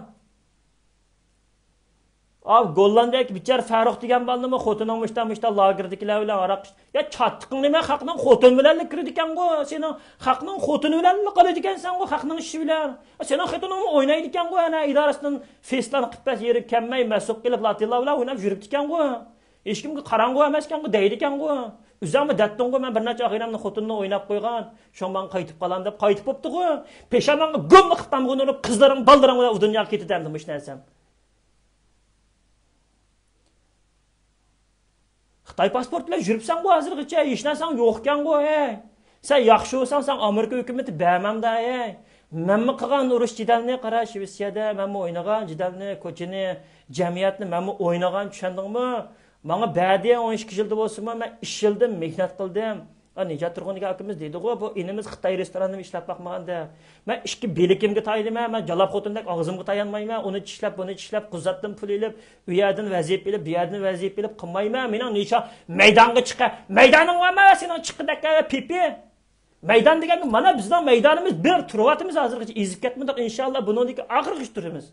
ئاۋۇ گوللاندىيەدىكى بىچارە فەرۇق دېگەن بالىنىمۇ خوتۇنۇڭ مۇشتا، مۇشتا لاگېردىكىلەر بىلەن ھاراق ئىچ-، يا چاتىقىڭ نېمە، خەقنىڭ خوتۇنى بىلەنلا كىرىدىكەنغۇ، سېنىڭ خەقنىڭ خوتۇنى بىلەنلا قالىدىكەنسەنغۇ، خەقنىڭ ئىشى بىلەن. سېنىڭ خوتۇنۇڭمۇ ئوينايدىكەنغۇ، ئەنە ئىدارىسىدىن فېستان قىلىپ بەس يېرى كەلمەي، مەسۇق قىلىپ لاتىنلار بىلەن ئويناپ يۈرۈپتىكەنغۇ. ھېچكىمگە قاراڭغۇ ئەمەسكەنغۇ، دەيدىكەنغۇ. ئۆزۈڭمۇ دەتتىڭغۇ، مەن بىر نەچچە ئاغىنەمنىڭ خوتۇنىنى ئويناپ قويغان، شۇڭا ماڭا قايتىپ قالام دەپ قايتىپ بوپتىغۇ. پېشانىڭغا گۈلنى قىلىپ تامغىنى ئۇرۇپ، قىزلىرىڭ، بالىلىرىڭ بىلەن ئۇ دۇنياغا كېتىدۇ ئەمدى مۇشۇ نەرسەم. خىتاي پاسپورت بىلەن يۈرۈپسەنغۇ ھازىرغىچە، ھېچ نەرسەڭ يوقكەنغۇ، ھەي. سەن ياخشى بولساڭ، سەن ئامېرىكا ھۆكۈمىتى بەرمەمدۇ، ھەي. مەنمۇ قىلغان ئۇرۇش جېدەلنى قارا، شىۋېتسىيەدە مەنمۇ ئوينىغان جېدەلنى، كوچىنى، جەمئىيەتنى مەنمۇ ئوينىغان، چۈشەندىڭمۇ؟ ماڭا بەردى، ئون ئىككى يىلدا بولسىمۇ، مەن ئىش يىلدىن مېھنەت قىلدىم. ئا، نىجات تۇرغۇن دېگەن ئاكىمىز دېدىغۇ، بۇ ئىنىمىز خىتاي رېستورانىدا ئىشلەپ باقمىغان دەپ. مەن ئىشقا بىلىكىمگە تايىنىمەن، مەن جالاپ خوتۇندەك ئاغزىمغا تايانمايمەن، ئۇنى چىشلەپ، بۇنى چىشلەپ، قۇززاتتىن پۇل ئېلىپ، ئۇ يەردىن ۋەزىپە ئېلىپ، بۇ يەردىن ۋەزىپە ئېلىپ قىلمايمەن. مېنىڭ نىشان مەيدانغا چىقە، مەيدانىڭ بارمۇ سېنىڭ چىققىدەك، پىپى؟ مەيدان دېگەندە مانا بىزنىڭ مەيدانىمىز بىر، تۇرۇۋاتىمىز ھازىرغىچە، ئېزىپ كەتمىدۇق، ئىنشاللا بۇنىڭدىكى ئاخىرغىچە تۇرىمىز.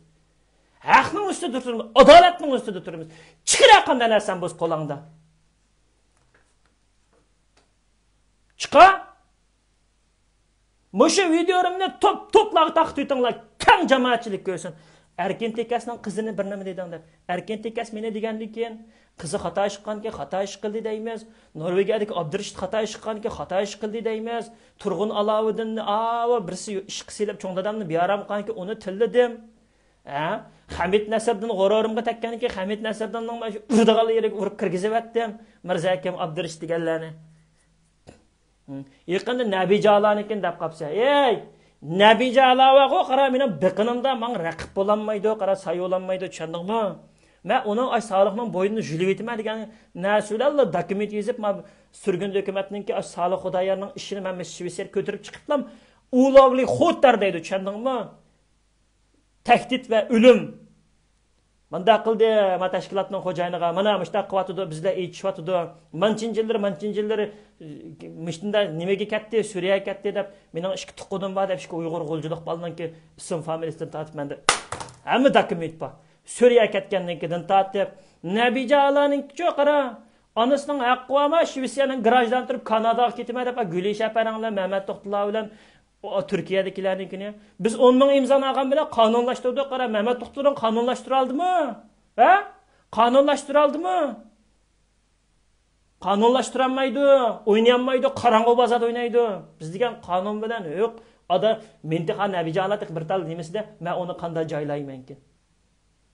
ھەقنىڭ ئۈستىدە تۇرىمىز، ئادالەتنىڭ ئۈستىدە تۇرىمىز. چىقىرە قانداق نەرسەڭ بولسا قولۇڭدا. چىقار. مۇشۇ ۋىدىيولىرىمنى توپ، توپلارغا تارقىتىۋېتىڭلار، كەڭ جامائەتچىلىك كۆرسۇن. ئەركىن تېكەسنىڭ قىزىنى بىر نېمە دېدىڭ دەپ. ئەركىن تېكەس مېنى دېگەندىن كېيىن، قىزى خاتا ئىش قىلغانكەن، خاتا ئىش قىلدى دەيمىز. نورۋېگىيەدىكى ئابدۇرېشىت خاتا ئىش قىلغانكەن، خاتا ئىش قىلدى دەيمىز. تۇرغۇن ئالاۋۇدىننى، ئاۋۇ بىرسى ئىشقا سېلىپ، چوڭ دادامنى بىئارام قىلغانكەن، ئۇنى تىللىدىم. ھە؟ خەمىت نەسىردىن غۇرۇرۇمغا تەگكەنكى، خەمىت نەسىردىننىڭ مانا شۇ ئۇرىدىغان يېرىگە ئۇرۇپ كىرگۈزۈۋەتتىم. مىرزا ئاكام ئابدۇرېشىت دېگەنلەرنى. ھىم. يېقىندا نەبىجالانىكىنى دەپ قاپسەن. ئەي! نەبىجالا بارغۇ، قارا، مېنىڭ بېقىنىمدا ماڭا رەقىب بولالمايدۇ، قارا، سايە بولالمايدۇ، چۈشەندىڭمۇ؟ مەن ئۇنىڭ ئاش سالىقنىڭ بوينىنى يۇلۇۋېتىمەن دېگەن نەرسە بىلەنلا دوكۇمېنت يېزىپ، ما سۈرگۈندە ھۆكۈمەتنىڭكى ئاش سالىق خۇدايارنىڭ ئىشىنى مەن شىۋېتسىيەگە كۆتۈرۈپ چىقىپلا، ئۇلاۋلى خوتەر دەيدۇ، چۈشەندىڭمۇ؟ تەھدىت ۋە ئۆلۈم. مانداق قىلدى، ما تەشكىلاتنىڭ خوجايىنىغا، مانا مۇشتاق قىلىۋاتىدۇ، بىزلەر ئېچىشىۋاتىدۇ. مانچىنچىلىرى، مانچىنچىلىرى، مۇشتىندا نېمىگە كەتتى، سۈرىيەگە كەتتى دەپ، مېنىڭ ئىككى تۇغقىنىم بار دەپ، ئىككى ئۇيغۇر غۇلجىلىق بالىنىڭكى ئىسىم فامىلىسىدىن تارتىپ مەندە ھەممە دوكۇمېنت بار. سۈرىيەگە كەتكەندىن كېيىن تارتىپ، نەبىجانلارنىڭكىچۇ قارا، ئانىسىنىڭ ھەققى بارما، شىۋېتسىيەنىڭ گراژدانى تۇرۇپ، كاناداغا كېتىمەن دەپ، گۈلىشە ئەپەرەڭ بىلەن، مەمەت توختىلار بىلەن، ئۇ تۈركىيەدىكىلەرنىڭكىنى. بىز ئون مىڭ ئىمزانى ئالغان بىلەن قانۇنلاشتۇردۇق. قارا، مەمەت توختىدىن قانۇنلاشتۇرالدىمۇ؟ ھە؟ قانۇنلاشتۇرالدىمۇ؟ قانۇنلاشتۇرالمايدۇ، ئوينىيالمايدۇ، قاراڭغۇ بازاردا ئوينايدۇ. بىز دېگەن قانۇن بىلەن ھۆق، ئادا، مىنتىقا نەبىجانلار بىر تال نېمىسىدە، مەن ئۇنى قانداق جايلايمەنكىن؟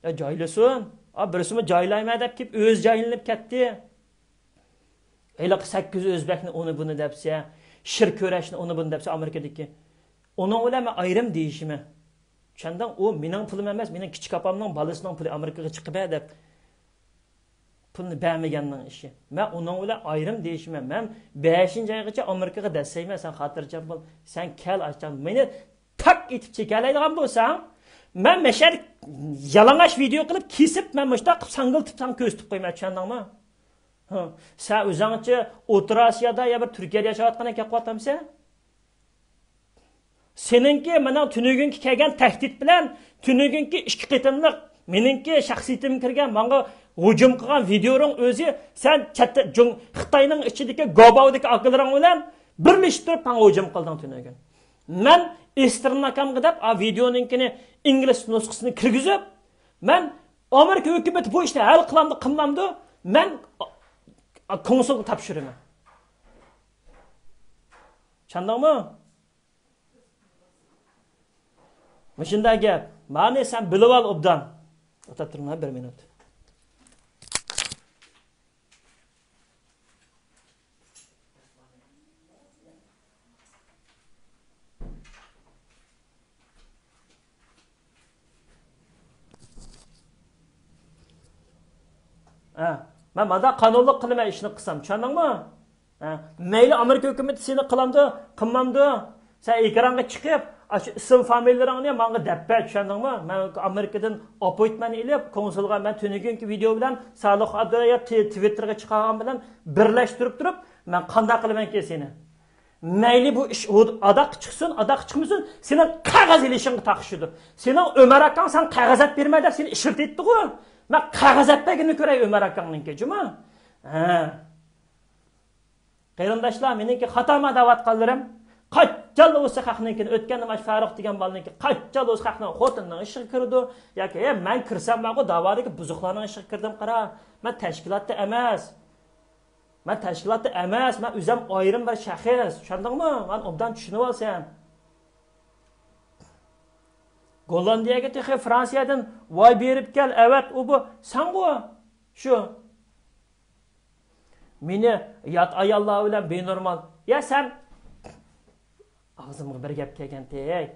يا جايلىسۇن. ئا، بىرسىمۇ جايلايمەن دەپ كېلىپ ئۆزى جايلىنىپ كەتتى. ھېلىقى سەككىز ئۆزبەكنى ئۇنى بۇنى دەپسە، شىر كۆرەشنى ئۇنى بۇنى دەپسە ئامېرىكىدىكى. ئۇنىڭ بىلەن مەن ئايرىم دېيىشىمەن. چۈشەندىڭ؟ ئۇ مېنىڭ پۇلۇم ئەمەس، مېنىڭ كىچىك ئاپامنىڭ بالىسىنىڭ پۇلى ئامېرىكىغا چىقىپ دەپ. پۇلنى بەرمىگەننىڭ ئىشى. مەن ئۇنىڭ بىلەن ئايرىم دېيىشىمەن. مەن بەشىنچى ئايغىچە ئامېرىكىغا دەسسەيمەن، سەن خاتىرجەم بول. سەن كەل ئاچاڭ. مېنى تاك ئېتىپ چېكەلەيدىغان بولساڭ، مەن مەشەدە يالىڭاچ ۋىدېئو قىلىپ، كېسىپ، مەن مۇشۇنداق قىلىپ ساڭگىلىتىپ ساڭا كۆرسىتىپ قويىمەن، چۈشەندىڭمۇ؟ ھە. سەن ئۆزۈڭچە ئوتتۇرا ئاسىيادا يا بىر تۈركىيەدە ياشاۋاتقان ئەكەپ قوياتامسەن؟ سېنىڭكى مېنىڭ تۈنۈگۈنكى كەلگەن تەھدىت بىلەن، تۈنۈگۈنكى ئىككى قېتىملىق مېنىڭكى شەخسىيىتىمگە كىرگەن، ماڭا ھۇجۇم قىلغان ۋىدېئونىڭ ئۆزى، سەن چەتتە، جۇڭ-، خىتاينىڭ ئىچىدىكى گوباۋدىكى ئاكىلىرىڭ بىلەن بىرلىشىپ تۇرۇپ ماڭا ھۇجۇم قىلدىڭ تۈنۈگۈن. مەن ئېستېرن ئاكامغا دەپ، ئا، ۋىدېئونىڭكىنى ئىنگلىز نۇسخىسىنى كىرگۈزۈپ، مەن ئامېرىكا ھۆكۈمىتى بۇ ئىشنى ھەل قىلامدۇ، قىلمامدۇ، مەن، ئا، ئا، كونسۇلغا تاپشۇرىمەن. چۈشەندىڭمۇ؟ مۇشۇنداق گەپ. مانى سەن بىلىۋال ئوبدان. ئولتۇرۇپ تۇرۇڭلار بىر مىنۇت. ھە، مەن مادا قانۇنلۇق قىلىمەن ئىشنى قىلسام، چۈشەندىڭمۇ؟ ھە، مەيلى ئامېرىكا ھۆكۈمىتى سېنى قىلامدۇ، قىلمامدۇ؟ سەن ئېكرانغا چىقىپ، ئاشۇ ئىسىم فامىلىلىرىڭنى ماڭا دەپ بەر، چۈشەندىڭمۇ؟ مەن ئامېرىكىدىن ئاپوينتمېنت ئېلىپ، كونسۇلغا مەن تۈنۈگۈنكى ۋىدېئو بىلەن سالىھ ئابدۇللا تى-، تىۋىتتېرغا چىقارغان بىلەن بىرلەشتۈرۈپ تۇرۇپ، مەن قانداق قىلىمەنكى سېنى؟ مەيلى بۇ ئىش ئۇ-، ئاداققا چىقسۇن، ئاداققا چىقمىسۇن، سېنىڭ قەغەز ئېلىشىڭغا تاقىشىدۇ. سېنىڭ ئۆمەر ئاكاڭ ساڭا قەغەز ئەپ بېرىمەن دەپ سېنى ئىشلىتىۋېتىدىغۇ. مەن قەغەز ئەپ بەرگىنىنى كۆرەي ئۆمەر ئاكاڭنىڭكى، جۇمۇ. ھە. قېرىنداشلار، مېنىڭكى خاتاما دەۋاتقانلىرىم، قاچانلا بولسا خەقنىڭكىنى، ئۆتكەندە ماش فاروق دېگەن بالىنىڭكى، قاچانلا بولسا خەقنىڭ خوتۇنىنىڭ ئىشىغا كىرىدۇ، ياكى، ئە، مەن كىرسەم بارغۇ، داۋادىكى بۇزۇقلارنىڭ ئىشىغا كىردىم، قارا. مەن تەشكىلاتتا ئەمەس. مەن تەشكىلاتتا ئەمەس، مەن ئۆزۈم ئايرىم بىر شەخس، چۈشەندىڭمۇ؟ مانا ئوبدان چۈشىنىۋال سەن. گوللاندىيەگە تېخى فرانسىيەدىن ۋاي بېرىپ كەل، ئەۋەت، ئۇ بۇ، سەنغۇ شۇ. مېنى يات ئاياللار بىلەن بىنورمال. يا سەن، ئاغزىمغا بىر گەپ كەلگەنتى، ھەي.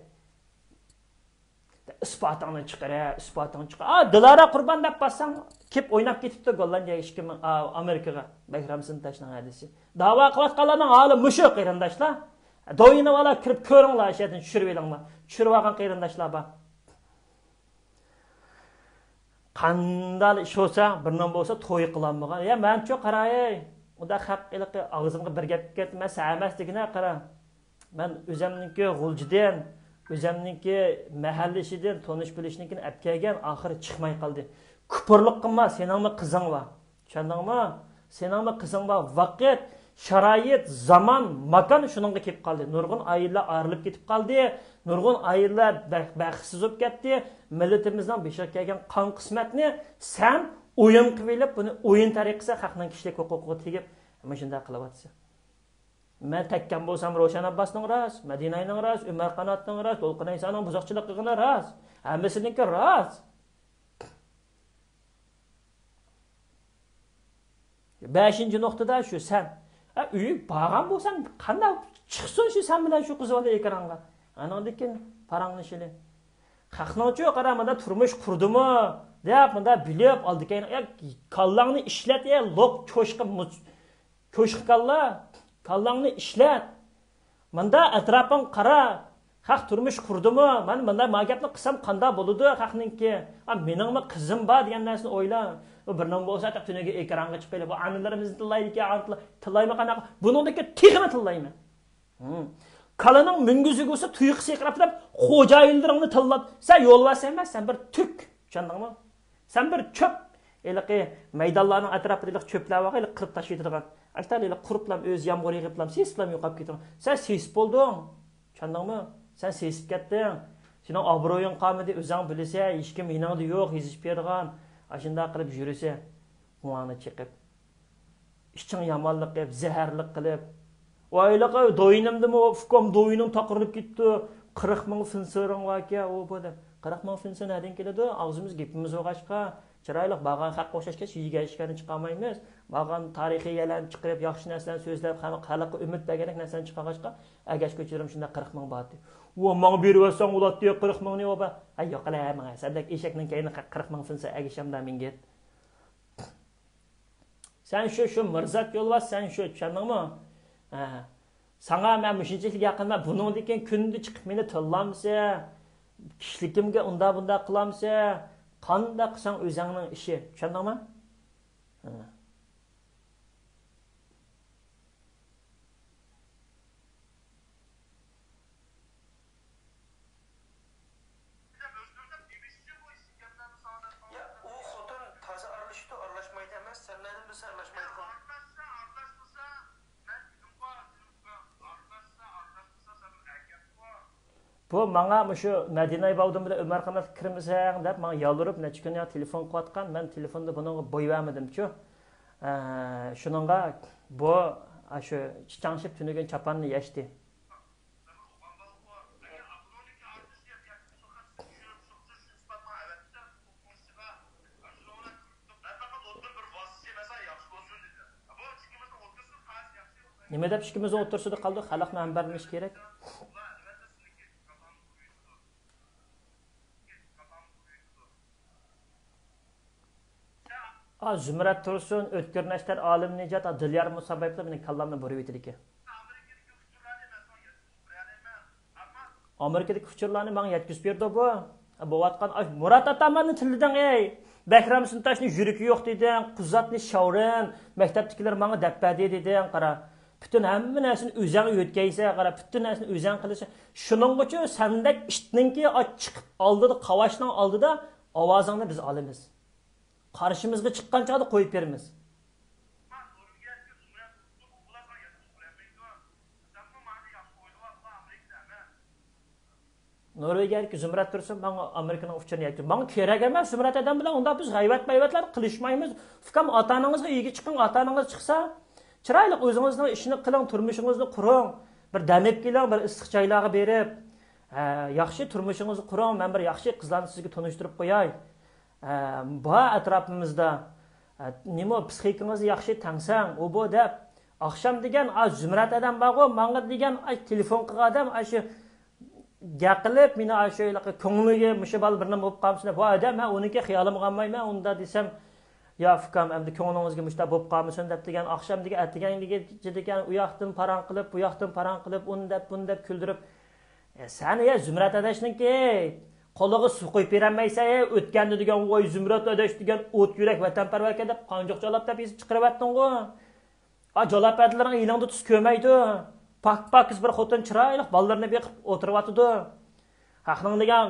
ئىسپاتىڭنى چىقىرە، ئىسپاتىڭنى چىقىر. ئا، دىلارا قۇربان دەپ بارساڭ، كېلىپ ئويناپ كېتىپتۇ گوللاندىيە ئىككى مىڭ، ئا، ئامېرىكىغا. بەھرام سىنتاشنىڭ ھەدىسى. داۋا قىلىۋاتقانلارنىڭ ھالى مۇشۇ، قېرىنداشلار. دوينىۋالا كىرىپ كۆرۈڭلار، ئاشۇ يەردىن چۈشۈرۈۋېلىڭلار. چۈشۈرۈۋالغان قېرىنداشلار بار. قانداق ئىش بولسا، بىرنىڭ بولسا توي قىلالمىغان. يا مەنچۇ قاراي، ئۇنداق خەق ھېلىقى ئاغزىمغا بىر گەپ كەتتى، مەن سەن ئەمەس دېگىنە قارا. مەن ئۆزەمنىڭكى غۇلجىدىن، ئۆزەمنىڭكى مەھەللىشىدىن، تونۇش بىلىشنىڭكىنى ئەپ كەلگەن، ئاخىرى چىقماي قالدى. كۇپۇرلۇق قىلما، سېنىڭمۇ قىزىڭ بار. چۈشەندىڭمۇ؟ سېنىڭمۇ قىزىڭ بار. ۋاقىت، شارائىت، زامان، ماكان شۇنىڭغا كېلىپ قالدى. نۇرغۇن ئائىلىلەر ئايرىلىپ كېتىپ قالدى. نۇرغۇن ئائىلىلەر بەخ-، بەختسىز بولۇپ كەتتى. مىللىتىمىزنىڭ بېشىغا كەلگەن قان قىسمەتنى سەن ئويۇن قىلىۋېلىپ، بۇنى ئويۇن تەرىقىسى خەقنىڭ كىشىلىك ھوقۇقىغا تېگىپ، مۇشۇنداق قىلىۋاتىسەن. مەن تەككەن بولسام روشەن ئابباسنىڭ راست، مەدىنەينىڭ راست، ئۆمەر قاناتنىڭ راست، دولقۇن ئەيسانىڭ بۇزۇقچىلىق قىلغىنى راست. ھەممىسىنىڭكى راست. بەشىنچى نۇقتىدا شۇ سەن. ئە، ئۆيگە بارغان بولساڭ، قانداق چىقسۇن شۇ سەن بىلەن شۇ قىز بالا ئېكرانغا. ئانىڭدىن كېيىن پاراڭلىشىلى. خەقنىڭچۇ قارا، مۇندا تۇرمۇش قۇردىمۇ دەپ، مۇندا بىلىپ ئالدى كەينى، يا، كاللاڭنى ئىشلەت، يا، لوق چوشقا مۇچ-، چوشقا كاللا، كاللاڭنى ئىشلەت. مۇندا ئەتراپىڭ قارا. خەق تۇرمۇش قۇردىمۇ؟ مانا مۇنداق ما گەپنى قىلسام قانداق بولىدۇ خەقنىڭكى؟ ئا، مېنىڭمۇ قىزىم بار دېگەن نەرسىنى ئويلا. ئۇ بىر نېمە بولسا، تۈنۈگۈن ئېكرانغا چىقىپ، بۇ ئانىلىرىمىزنى تىللايدىكەن، ئانىنى تىللا-، تىللايمەن قانداق؟ بۇنىڭدىكى تېخىمۇ تىللايمەن. ھىم. كالىنىڭ مۈڭگۈزگۈسى تۇيۇقسىز يىقىراپ تۇرۇپ، خوجايىنلىرىڭنى تىللاپ، سەن يولۋاس ئەمەس، سەن بىر تۈك. چۈشەندىڭمۇ؟ سەن بىر چۆپ. ھېلىقى مەيدانلارنىڭ ئەتراپىدا ھېلىقى چۆپلەر بارغۇ، ھېلىقى قىرىپ تاشلىۋېتىدىغان. ئاشۇنداق ھېلىقى قۇرۇپلام ئۆزى يامغۇر يېغىپلام سېسىپلام يوقاپ كېتىدىغان. سەن سېسىپ بولدۇڭ. چۈشەندىڭمۇ؟ سەن سېسىپ كەتتىڭ. سېنىڭ ئابرۇيۇڭ قالمىدى، ئۆزۈڭ بىلىسەن، ھېچكىم يېنىڭدا يوق، يېزىپ بېرىدىغان. ئاشۇنداق قىلىپ يۈرىسەن، ھۇڭاڭنى چېقىپ. ئىچىڭ يامانلىق قىلىپ، زەھەرلىك قىلىپ. ۋايلىقى، دوينۇمدىمۇ، ئۇكام، دوينۇم تاقىرىلىپ كېتىپتۇ. قىرىق مىڭ فىنسىرىڭ باركەن، ئۇ بۇ دەپ. قىرىق مىڭ فىنسىر نەدىن كېلىدۇ؟ ئاغزىمىز گېپىمىز بولغاچقا، چىرايلىق بارغان خەققە ئوخشاشكەچ، يېگەن ئىچكەننى چىقارمايمىز. بارغان تارىخىي يەرلەرنى چىقىرىپ، ياخشى نەرسىلەرنى سۆزلەپ، خەلق-، خەلققە ئۈمىد بەرگەندەك نەرسىلەرنى چىقارغاچقا، ئەگەشكۈچىلىرىم شۇنداق قىرىق مىڭ بارتى. ۋا، ماڭا بېرىۋەتسەڭ بولاتتى، قىرىق مىڭنى، ۋا، بە-، ھەي، يوق، قىلە، ماڭا، سەندەك ئېشەكنىڭ كەينىگە قىرىق مىڭ فىنسىر ئەگىشەمدە مىڭگىت. سەن شۇ، شۇ مىرزات يولۋاس، سەن شۇ، چۈشەندىڭمۇ؟ ھە. ساڭا مەن مۇشۇنچىلىك يېقىنمەن، بۇنىڭدىن كېيىن كۈندە چىقىپ مېنى تىللامسەن، كىشىلىكىمگە ئۇنداق بۇنداق قىلامسەن، قانداق قىلساڭ ئۆزۈڭنىڭ ئىشى، چۈشەندىڭمۇ؟ ھە. يا، ئۇ خوتۇن تازا ئارىلىشىپتۇ، ئارىلاشمايدۇ ئەمەس، سەن نەدىن بىلسەن ئارىلاشمايدىغان؟ بۇ ماڭا مۇشۇ مەدىنە باۋدىن بىلەن ئۆمەر قانات كىرمىسەڭ دەپ ماڭا يالۋۇرۇپ نەچچە كۈن يا تېلېفون قىلىۋاتقان، مەن تېلېفوندا بۇنىڭغا بوي بەرمىدىمچۇ. ئە، شۇنىڭغا بۇ، ئاشۇ چىچاڭشىپ تۈنۈگۈن چاپاننى يەشتى. نېمە دەپ ئىككىمىز ئوتتۇرىسىدا قالدۇق؟ خەلقنى ھەمبەرلىنىش كېرەك. ئا، زۇمرەت تۇرسۇن، ئۆتكۈر نەشتەر، ئالىم نىجات، ئا، دىليار مۇسابايېۋلار مېنىڭ كاللامنى بۇرۇۋېتىدىكەن. ئامېرىكىدىكى ئۇچۇرلارنى ماڭا يەتكۈزۈپ بېرىدۇ بۇ. بوۋاتقان ئاش-، مۇرات ئاتاماننى تىللىدىڭ، ئەي! بەھرام سۇنتاشنى يۈرىكى يوق دېدىڭ، قۇزاتنى شاۋرىن، مەكتەپتىكىلەر ماڭا دەپ بەردى دېدىڭ، قارا. پۈتۈن ھەممە نەرسىنى ئۆزەڭ يۆتكەيسەن، قارا، پۈتۈن نەرسىنى ئۆزەڭ قىلىسەن. شۇنىڭغىچۇ سەندەك ئىتنىڭكى ئاچ چىقىپ ئالدىدا، قاۋاشنىڭ ئالدىدا ئاۋازىڭنى بىز ئالىمىز. قارشىمىزغا چىققان چاغدا قويۇپ بېرىمىز. نورۋېگىيەدىكى زۇمرەت تۇرسۇن، ماڭا ئامېرىكىنىڭ ئۇچۇرىنى يەتكۈز. ماڭا كېرەك ئەمەس زۇمرەت ئادەم بىلەن ئۇنداق بىز غەيۋەت-مەيۋەتلەر قىلىشمايمىز. ئۇكام، ئاتا-ئانىڭىزغا ئىگە چىقىڭ، ئاتا-ئانىڭىز چىقسا، چىرايلىق ئۆزىڭىزنىڭ ئىشىنى قىلىڭ، تۇرمۇشىڭىزنى قۇرۇڭ. بىر دەم ئېلىپ كېلىڭ، بىر ئىسسىق جايلارغا بېرىپ. ھە، ياخشى تۇرمۇشىڭىزنى قۇرۇڭ، مەن بىر ياخشى قىزلارنى سىزگە تونۇشتۇرۇپ قوياي. ھە، بار ئەتراپىمىزدا. ھە، نېمە، پىسخىكىڭىزنى ياخشى تەڭسەڭ، ئۇ بۇ دەپ. ئاخشام دېگەن، ئا، زۇمرەت ئادەم بارغۇ، ماڭا دېگەن، ئاي، تېلېفون قىلغان ئادەم، ئاشۇ گەپ قىلىپ، مېنى ئاشۇ ھېلىقى كۆڭلىگە مۇشۇ بالا بىر نېمە بولۇپ قالمىسۇن دەپ، ۋاي ئادەم، مەن ئۇنىڭكى خىيالىمغا ئالمايمەن، ئۇندا دېسەم، يا ئۇكام، ئەمدى كۆڭلىڭىزگە مۇشۇنداق بولۇپ قالمىسۇن دەپ دېگەن، ئاخشام دېگەن، ئەتىگەن دېگەن، ئۇ ياقتىن پاراڭ قىلىپ، بۇ ياقتىن پاراڭ قىلىپ، ئۇنى دەپ، بۇنى دەپ كۈلدۈرۈپ، ئە، سەن يا زۇمرەت ئاداشنىڭكى قولىغا سۇ قۇيۇپ بېرەلمەيسەن، ئۆتكەندە دېگەن، ۋاي زۇمرەت ئاداش دېگەن ئوت يۈرەك ۋەتەنپەرۋەركەن دەپ قانجۇق جالاپ دەپ يېزىپ چىقىرىۋەتتىڭغۇ. ئا، جالاپ بەردىلىرىڭ ئېلىڭدا تۇز كۆرمەيدۇ. پاك-پاكىز بىر خوتۇن چىرايلىق بالىلىرىنى بېقىپ ئولتۇرۇۋاتىدۇ. ھەقنىڭ دېگەن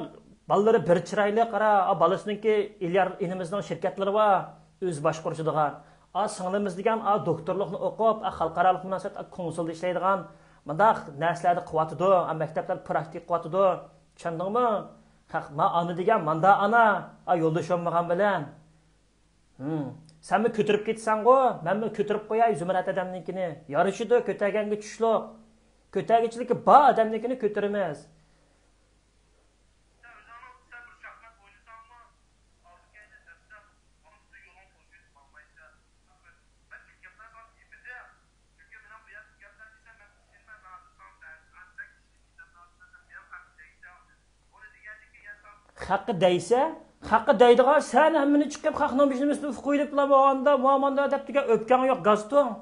بالىلىرى بىر چىرايلىق، قارا، ئا، بالىسىنىڭكى ئېليار ئىنىمىزنىڭ شىركەتلىرى بار، ئۆزى باشقۇرۇشىدىغان. ئا، سىڭلىمىز دېگەن، ئا، دوكتورلۇقنى ئوقۇپ، ئا، خەلقئارالىق مۇناسىۋەت، ئا، كونسۇلدا ئىشلەيدىغان، مۇنداق نەرسىلەردە قىلىۋاتىدۇ، ئا، مەكتەپلەردە پراكتىكا قىلىۋاتىدۇ. چۈشەندىڭمۇ؟ ھەق، ما ئانا دېگەن ماندا ئانا، ئا، يولدىشى بولمىغان بىلەن. ھىم. سەنمۇ كۆتۈرۈپ كېتىسەنغۇ، مەنمۇ كۆتۈرۈپ قوياي زۇمرەت ئادەمنىڭكىنى. يارىشىدۇ، كۆتەرگەنگە چۈشلۈق. كۆتەرگۈچىلىكى بار ئادەمنىڭكىنى كۆتۈرىمىز. خەققە دەيسە، خەققە دەيدىغان سەن ھەممىنى چىقىپ خەقنىڭ بېشىنى ئۈستىدە ئۇقۇيلۇپلا بولغاندا، مانا مانا دەپ دېگەن ئۆپكەڭ يوق، گاز توڭ.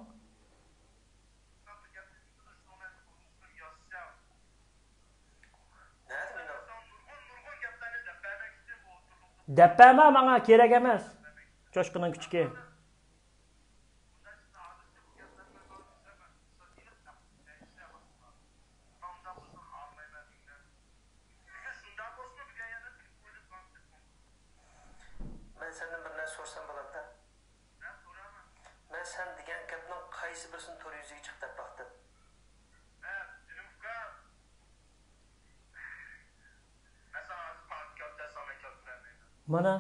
دەپ بەرمە ماڭا، كېرەك ئەمەس. چوشقىنىڭ كۈچۈكى. مەن سەندىن بىر نەرسە سورىسام بولامدا؟ مەن سەن دېگەن گەپنىڭ قايسى بىرسىنى تور يۈزىگە چىق دەپ باقتىم. مانا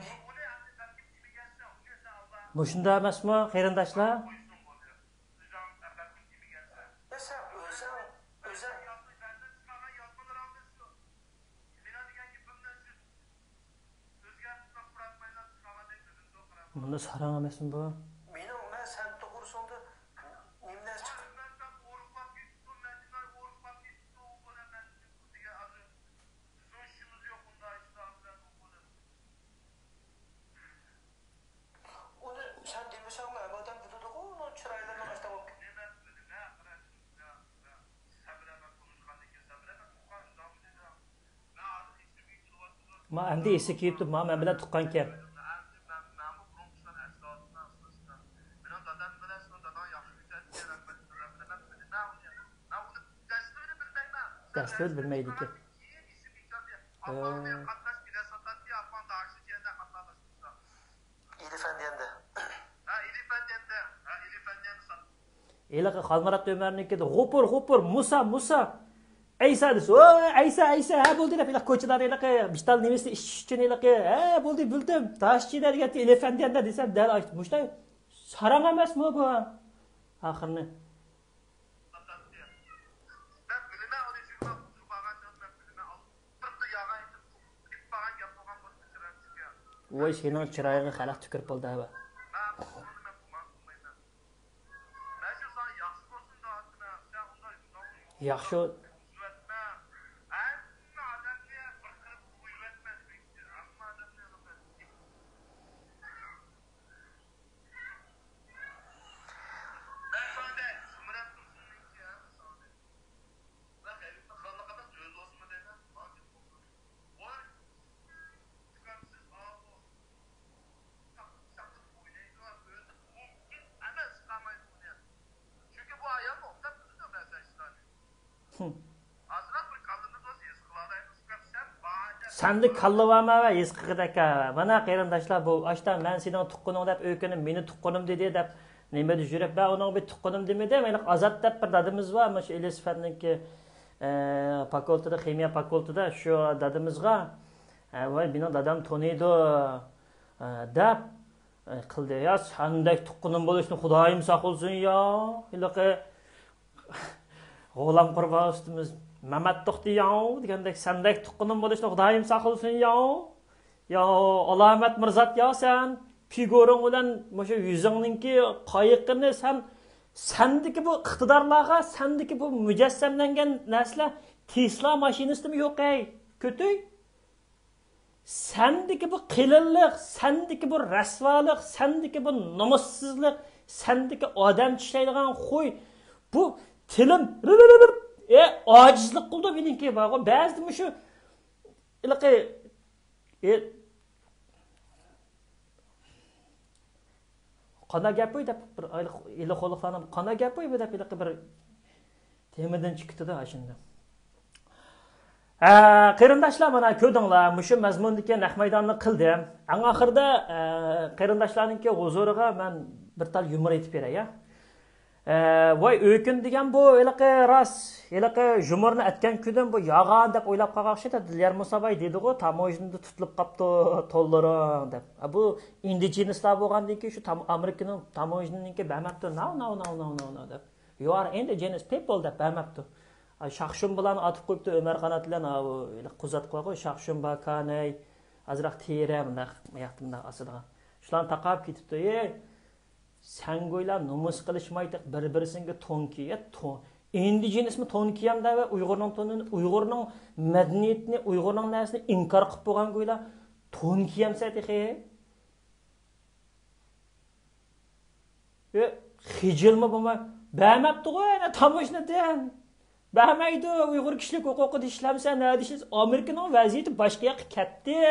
مۇشۇنداق ئەمەسمۇ، قېرىنداشلار؟ يا سەن ئۆزۈڭ، ئۆزۈڭ. مۇنۇ ساراڭ ئەمەسمۇ بۇ؟ مېنىڭ مەن سەن توغرىسىڭدا نېمە نەرسە چىقتى؟ ئۇنى سەن دېمىسەڭمۇ ھەممە ئادەم بىلىدىغۇ، ئۇنىڭ چىرايلىرىنى قارىساڭ. ما ئەمدى ئېسى كېلىپتۇ، ما مەن بىلەن تۇغقانكەن. دەسلىپىدە بىلمەيدىكەن. ھە. ئېلىفەندى ئەمدى. ھېلىقى خالمۇرات ئۆمەرنىڭكىدە غوپۇر، غوپۇر، مۇسا، مۇسا، ئەيسا دېسە، ۋوي، ئەيسا، ئەيسا، ھە، بولدى دەپ، ھېلىقى كوچىلاردا ھېلىقى بىتال نېمىسى ئىچىش ئۈچۈن ھېلىقى، ھە، بولدى، بىلدىم، تاشچى دە دېگەن ئېلىفەندى ئەمدى دېسەم، دەل ئاشتى. مۇشۇنداق ساراڭ ئەمەسمۇ بۇ؟ ئاخىرىنى. ۋوي، سېنىڭ چىرايىڭغا خەلق تۈكۈرۈپ بولدى ھە. ياخشى. سەندە كاللا بارمۇ ھېس قىلغۇدەك؟ مانا قېرىنداشلار، بۇ ئاشتا مەن سېنىڭ تۇغقىنىڭ دەپ ئۆكۈنۈپ، مېنى تۇغقىنىم دېدى دەپ نېمىدە يۈرۈپ، مەن ئۇنىڭغا بىر تۇغقىنىم دېمىدىم. ھېلىقى ئازات دەپ بىر دادىمىز بار، مۇشۇ ئېلىسىفەتنىڭكى، ئە، پاكولتىدا، خىمىيە پاكولتىدا شۇ دادىمىزغا، ئە، ۋاي، مېنىڭ دادام تونۇيدۇ، ئە، دەپ، ئە، قىلدى. يا، سەندەك تۇغقىنىم بولۇشنى خۇدايىم ساقلىسۇن يا. ھېلىقى غۇلام قۇربان ئۇستىمىز مەمەت توختى ياۋ دېگەندەك، سەندەك تۇغقىنىم بولۇشنى خۇدايىم ساقلىسۇن ياۋ. ياۋ، ئالامەت مىرزات ياۋ سەن. پىگۇرۇڭ بىلەن مۇشۇ يۈزۈڭنىڭكى قايىقىنى سەن، سەندىكى بۇ ئىقتىدارلارغا، سەندىكى بۇ مۇجەسسەملەنگەن نەرسىلەر تېسلا ماشىنىسىدىمۇ يوق ھەي، كۆتۈي. سەندىكى بۇ قېلىنلىق، سەندىكى بۇ رەسۋالىق، سەندىكى بۇ نومۇسسىزلىق، سەندىكى ئادەم چىشلەيدىغان خۇي، بۇ تىلىم، ئە، ئاجىزلىق قىلىدۇ مېنىڭكى بارغۇ. بەزىدە مۇشۇ ھېلىقى، ئە، قانداق گەپ بۇ دەپ بىر ھېلىقى قوللۇقلارنىڭ قانداق گەپ بۇ دەپ ھېلىقى بىر تېمىدىن چىقىپ كېتىدۇ ئاشۇنداق. ھە، قېرىنداشلار، مانا كۆردۈڭلار، مۇشۇ مەزمۇندىكى نەق مەيداننى قىلدىم. ئەڭ ئاخىرىدا، ئە، قېرىنداشلارنىڭكى ھۇزۇرىغا مەن بىر تال يۇمۇر ئېيتىپ بېرەي، يا. ئە، ۋاي، ئۆكۈن دېگەن بۇ ھېلىقى راست، ھېلىقى يۇمۇرنى ئەتكەن كۈنۈم بۇ يالغان دەپ ئويلاپ قالغان ئوخشايدۇ. ليەر مۇساباي دېدىغۇ، تاموژنىدا تۇتۇلۇپ قاپتۇ تونلىرىڭ دەپ. ئە، بۇ ئىندىجېنىسلار بولغاندىن كېيىن شۇ تام-، ئامېرىكىنىڭ تاموژنىنىڭكى بەرمەپتۇ، ناۋ، ناۋ، ناۋ، ناۋ، ناۋ دەپ. You are indigenous people دەپ بەرمەپتۇ. ئاي، شاخشۇمبىلارنى ئاتىپ قويۇپتۇ ئۆمەر قانات بىلەن، ئاۋۇ، قۇزاتقۇغۇ، شاخشۇمبا، كانەي، ئازراق تېرە، مۇنداق، مۇياقتا مۇنداق ئاسىدىغان. شۇلارنى تاقاپ كېتىپتۇ. ئەي، سەن گويلا نومۇس قىلىشمايتىق، بىر-بىرسىڭگە تون كىيە، تون. ئىندىجېنىسمۇ تون كىيەمدە ۋە ئۇيغۇرنىڭ تونىنى، ئۇيغۇرنىڭ مەدەنىيىتىنى، ئۇيغۇرنىڭ نەرسىنى ئىنكار قىلىپ بولغان گويلا تون كىيەمسە تېخى. ئۆ، خىجىلمۇ بولماي، بەرمەپتىغۇ يەنە تاموژنىدىن. بەرمەيدۇ. ئۇيغۇر كىشىلىك ھوقۇقىدا ئىشلەمسە نەدە ئىشلەيسەن؟ ئامېرىكىنىڭ ۋەزىيىتى باشقا ياققا كەتتى.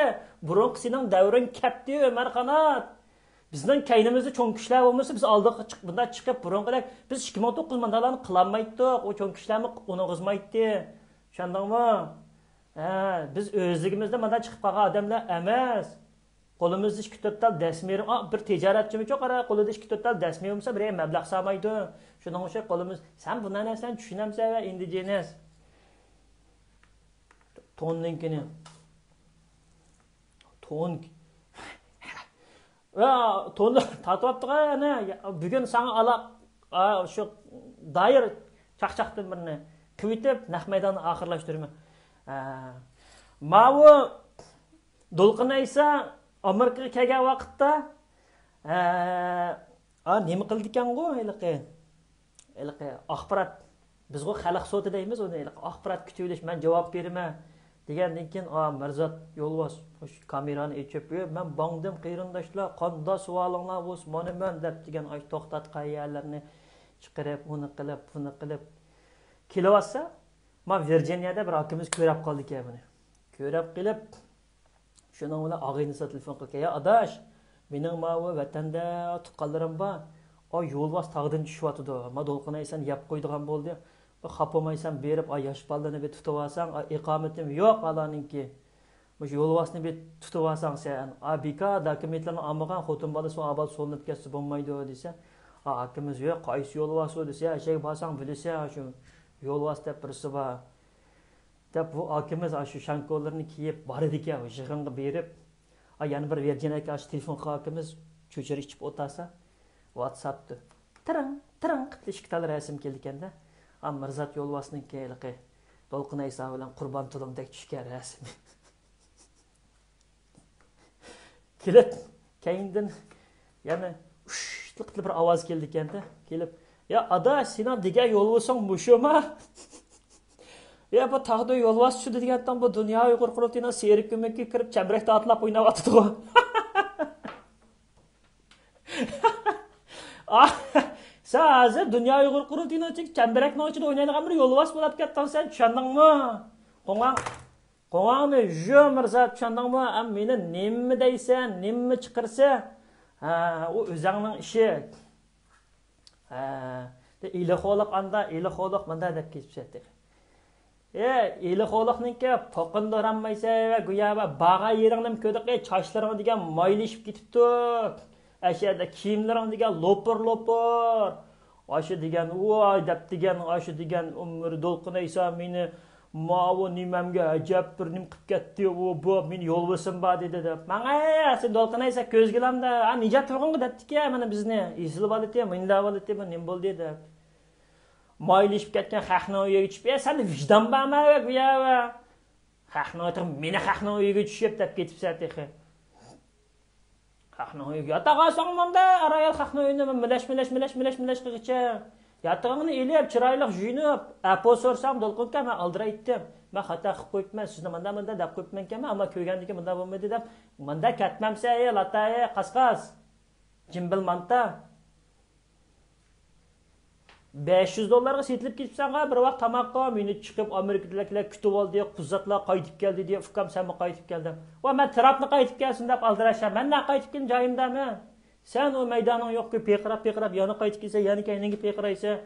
بۇرۇنقى سېنىڭ دەۋرىڭ كەتتى، ئۆمەر قانات. بىزنىڭ كەينىمىزدە چوڭ كۈچلەر بولمىسا، بىز ئالدىغا چىق-، بۇنداق چىقىپ، بۇرۇنقىدەك بىز ئىككى مىڭ توققۇز مۇنداقلارنى قىلالمايتتۇق. ئۇ چوڭ كۈچلەرمۇ ئۇنىغۇزمايتتى. چۈشەندىڭمۇ؟ ھە، بىز ئۆزلۈكىمىزدە مانا چىقىپ قالغان ئادەملەر ئەمەس. قولىمىزدا ئىككى تۆت تال دەسمىرىم، ئا، بىر تىجارەتچىمۇ چوق، ئارا قولىدا ئىككى تۆت تال دەسمىرىم بولسا، بىرەر مەبلەغ سالمايدۇ. شۇنىڭ ئۈچۈن قولىمىز، سەن بۇنداق نەرسىلەرنى چۈشىنەمسەن ۋە ئىندىجېنەس. توننىڭكىنى. تون. ۋە توندا تارتىۋاتتىغۇ ئەنە، بۈگۈن ساڭا ئالا، ئا، شۇ دايىر چاقچاقتىن بىرنى قىلىۋېتىپ، نەق مەيداننى ئاخىرلاشتۇرىمەن. ئە، ماۋۇ دولقۇن ئەيسا ئامېرىكىغا كەلگەن ۋاقىتتا، ئە، ئا، نېمە قىلىدىكەنغۇ ھېلىقى؟ ھېلىقى ئاخبارات، بىزغۇ خەلق سوتى دەيمىز ئۇنى، ھېلىقى ئاخبارات كۈتۈۋېلىش، مەن جاۋاب بېرىمەن دېگەندىن كېيىن، ئا، مىرزات يولۋاس مۇشۇ كامېرانى ئېچىپ، ئى، مەن باڭدىم قېرىنداشلار، قاندا سوئالىڭلار بولسا مانا مەن دەپ دېگەن، ئاشۇ توختاتقان يەرلىرىنى چىقىرىپ، ئۇنى قىلىپ، بۇنى قىلىپ كېلىۋاتسا، ما ۋىرجىنىيەدە بىر ئاكىمىز كۆرەپ قالدىكەن بۇنى. كۆرەپ قېلىپ، شۇنىڭ بىلەن ئاغىنىسىغا تېلېفون قىلىدىكەن، يا ئاداش، مېنىڭ ماۋۇ ۋەتەندە تۇغقانلىرىم بار. ئا، يولۋاس تاغدىن چۈشۈۋاتىدۇ. ما دولقۇن ئەيسانى يەپ قويىدىغان بولدى. بىر خاپا بولمايسەن بېرىپ، ئا، ياش بالىلىرنى بىر تۇتۇۋالساڭ، ئا، ئىقامىتىم يوق ئالارنىڭكى. مۇشۇ يولۋاسنى بىر تۇتۇۋالساڭ سەن. ئا، بىكار دوكۇمېنتلارنى ئالمىغان خوتۇن بالىسى ئاۋۋال سولىنىپ كەتسە بولمايدۇ دېسە، ئا، ئاكىمىز، يوق، قايسى يولۋاس ئۇ دېسە، ئەشەگە بارساڭ بىلىسەن، شۇ يولۋاس دەپ بىرسى بار. دەپ، بۇ ئاكىمىز ئاشۇ شانكولىرىنى كىيىپ بارىدىكەن، يىغىنغا بېرىپ. ئا، يەنە بىر ۋىرجىنىيەگە ئاشۇ تېلېفون قىلغان ئاكىمىز چۆچۈرە ئىچىپ ئولتۇرسا، ۋاتساپتا تىرىڭ، تىرىڭ قىپلا ئىككى تال رەسىم كېلىدىكەندە. ئا، مىرزات يولۋاسنىڭكى ھېلىقى دولقۇن ئەيسا بىلەن قۇربان تۇلۇمدەك چۈشكەن رەسىمى. كېلىپ، كەينىدىن يەنە ئۇششۇقلۇق بىر ئاۋاز كېلىدىكەندە، كېلىپ، يا ئاداش، سېنىڭ دېگەن يولۋىسىڭ مۇشۇما؟ يا بۇ تاغدا يولۋاس چۈشىدۇ دېگەنتىڭ، بۇ دۇنيا ئۇيغۇر قۇرۇلتىيىنىڭ سېرىك كۆمەككە كىرىپ چەمبىرەكتە ئاتلاپ ئويناۋاتىدىغۇ. ئا، سەن ھازىر دۇنيا ئۇيغۇر قۇرۇلتىيىنىڭ ئىچىدە چەمبىرەكنىڭ ئىچىدە ئوينايدىغان بىر يولۋاس بولاپ كەتتىڭ سەن، چۈشەندىڭمۇ؟ قوڭاڭ. قوڭاڭنى يۇ مىرزا، چۈشەندىڭمۇ؟ ئەم، مېنى نېمە دەيسەن، نېمە چىقىرسا، ھە، ئۇ ئۆزۈڭنىڭ ئىشى. ھە، ئىلىخولۇق ئاندا، ئىلىخولۇق مۇندا دەپ كېتىپسەن تېخى. ئە، ئىلىخولۇقنىڭكى پوقىنى دورانمايسەن ۋە گويا بارغان يېرىڭنىمۇ كۆردۇق، ئەي، چاچلىرىڭ دېگەن مايلىشىپ كېتىپتۇ. ئەشەدە كىيىملىرىڭ دېگەن لوپۇر-لوپۇر. ئاشۇ دېگەن، ۋاي دەپ دېگەن، ئاشۇ دېگەن ئۆمۈر دولقۇن ئەيسا مېنى ماۋۇ نېمەمگە ئەجەب بىر نېمە قىلىپ كەتتى، ئۇ، بۇ، مېنى يولۋىسىم بار دېدى دەپ. ماڭا، سېنى دولقۇن ئەيسا كۆزگە ئىلامدا، ھە، نىجات تۇرغۇنغا دەپتىكەن، مانا بىزنى، ئېزىلىۋالدى، مۇنداق بولدى، بۇ نېمە بولدى دەپ. مايلىشىپ كەتكەن خەقنىڭ ئۆيىگە چۈشۈپ، ئە، سەندە ۋىجدان بارمۇ، ۋە گويا، ۋە. خەقنىڭ ئۆيىگە، مېنى خەقنىڭ ئۆيىگە چۈشۈپ دەپ كېتىپسەن تېخى. خەقنىڭ ئۆيىگە ياتاغانساڭ مۇندا، ئارايال خەقنىڭ ئۆيىنى مىلەش، مىلەش، مىلەش، مىلەش، مىلەش قىلغىچە. ياتىقىڭنى ئېلىپ، چىرايلىق يۇيۇنۇپ، ئەپۇ سورىسام، دولقۇنكا، مەن ئالدىرايتتىم. مەن خاتا قىلىپ قويۇپمەن، سىزنى مۇندا، مۇندا دەپ قويۇپمەنكەنمەن، ئەمما كۆرگەندىن كېيىن مۇندا بولمىدى دەپ، مۇندا كەتمەمسە، ئەي لاتا، ئەي قاسقاس. جىمبىل مانتا. بەش يۈز دوللارغا سېتىلىپ كېتىپسەنغۇ بىر ۋاق تاماققا، مېنى چىقىپ ئامېرىكىدىكىلەر كۈتۈۋالدى، قۇزاتلار قايتىپ كەلدى دېدى، ئۇكام سەنمۇ قايتىپ كەلدىڭ. ۋە مەن تىراپنى قايتىپ كەلسۇن دەپ ئالدىراشسەن، مەن نە قايتىپ كېلىن جايىمدامەن. سەن ئۇ مەيدانىڭ يوقكۇ پىرقىراپ پىرقىراپ يەنە قايتىپ كېلىسەن، يەنە كەينىڭگە پىرقىرايسەن.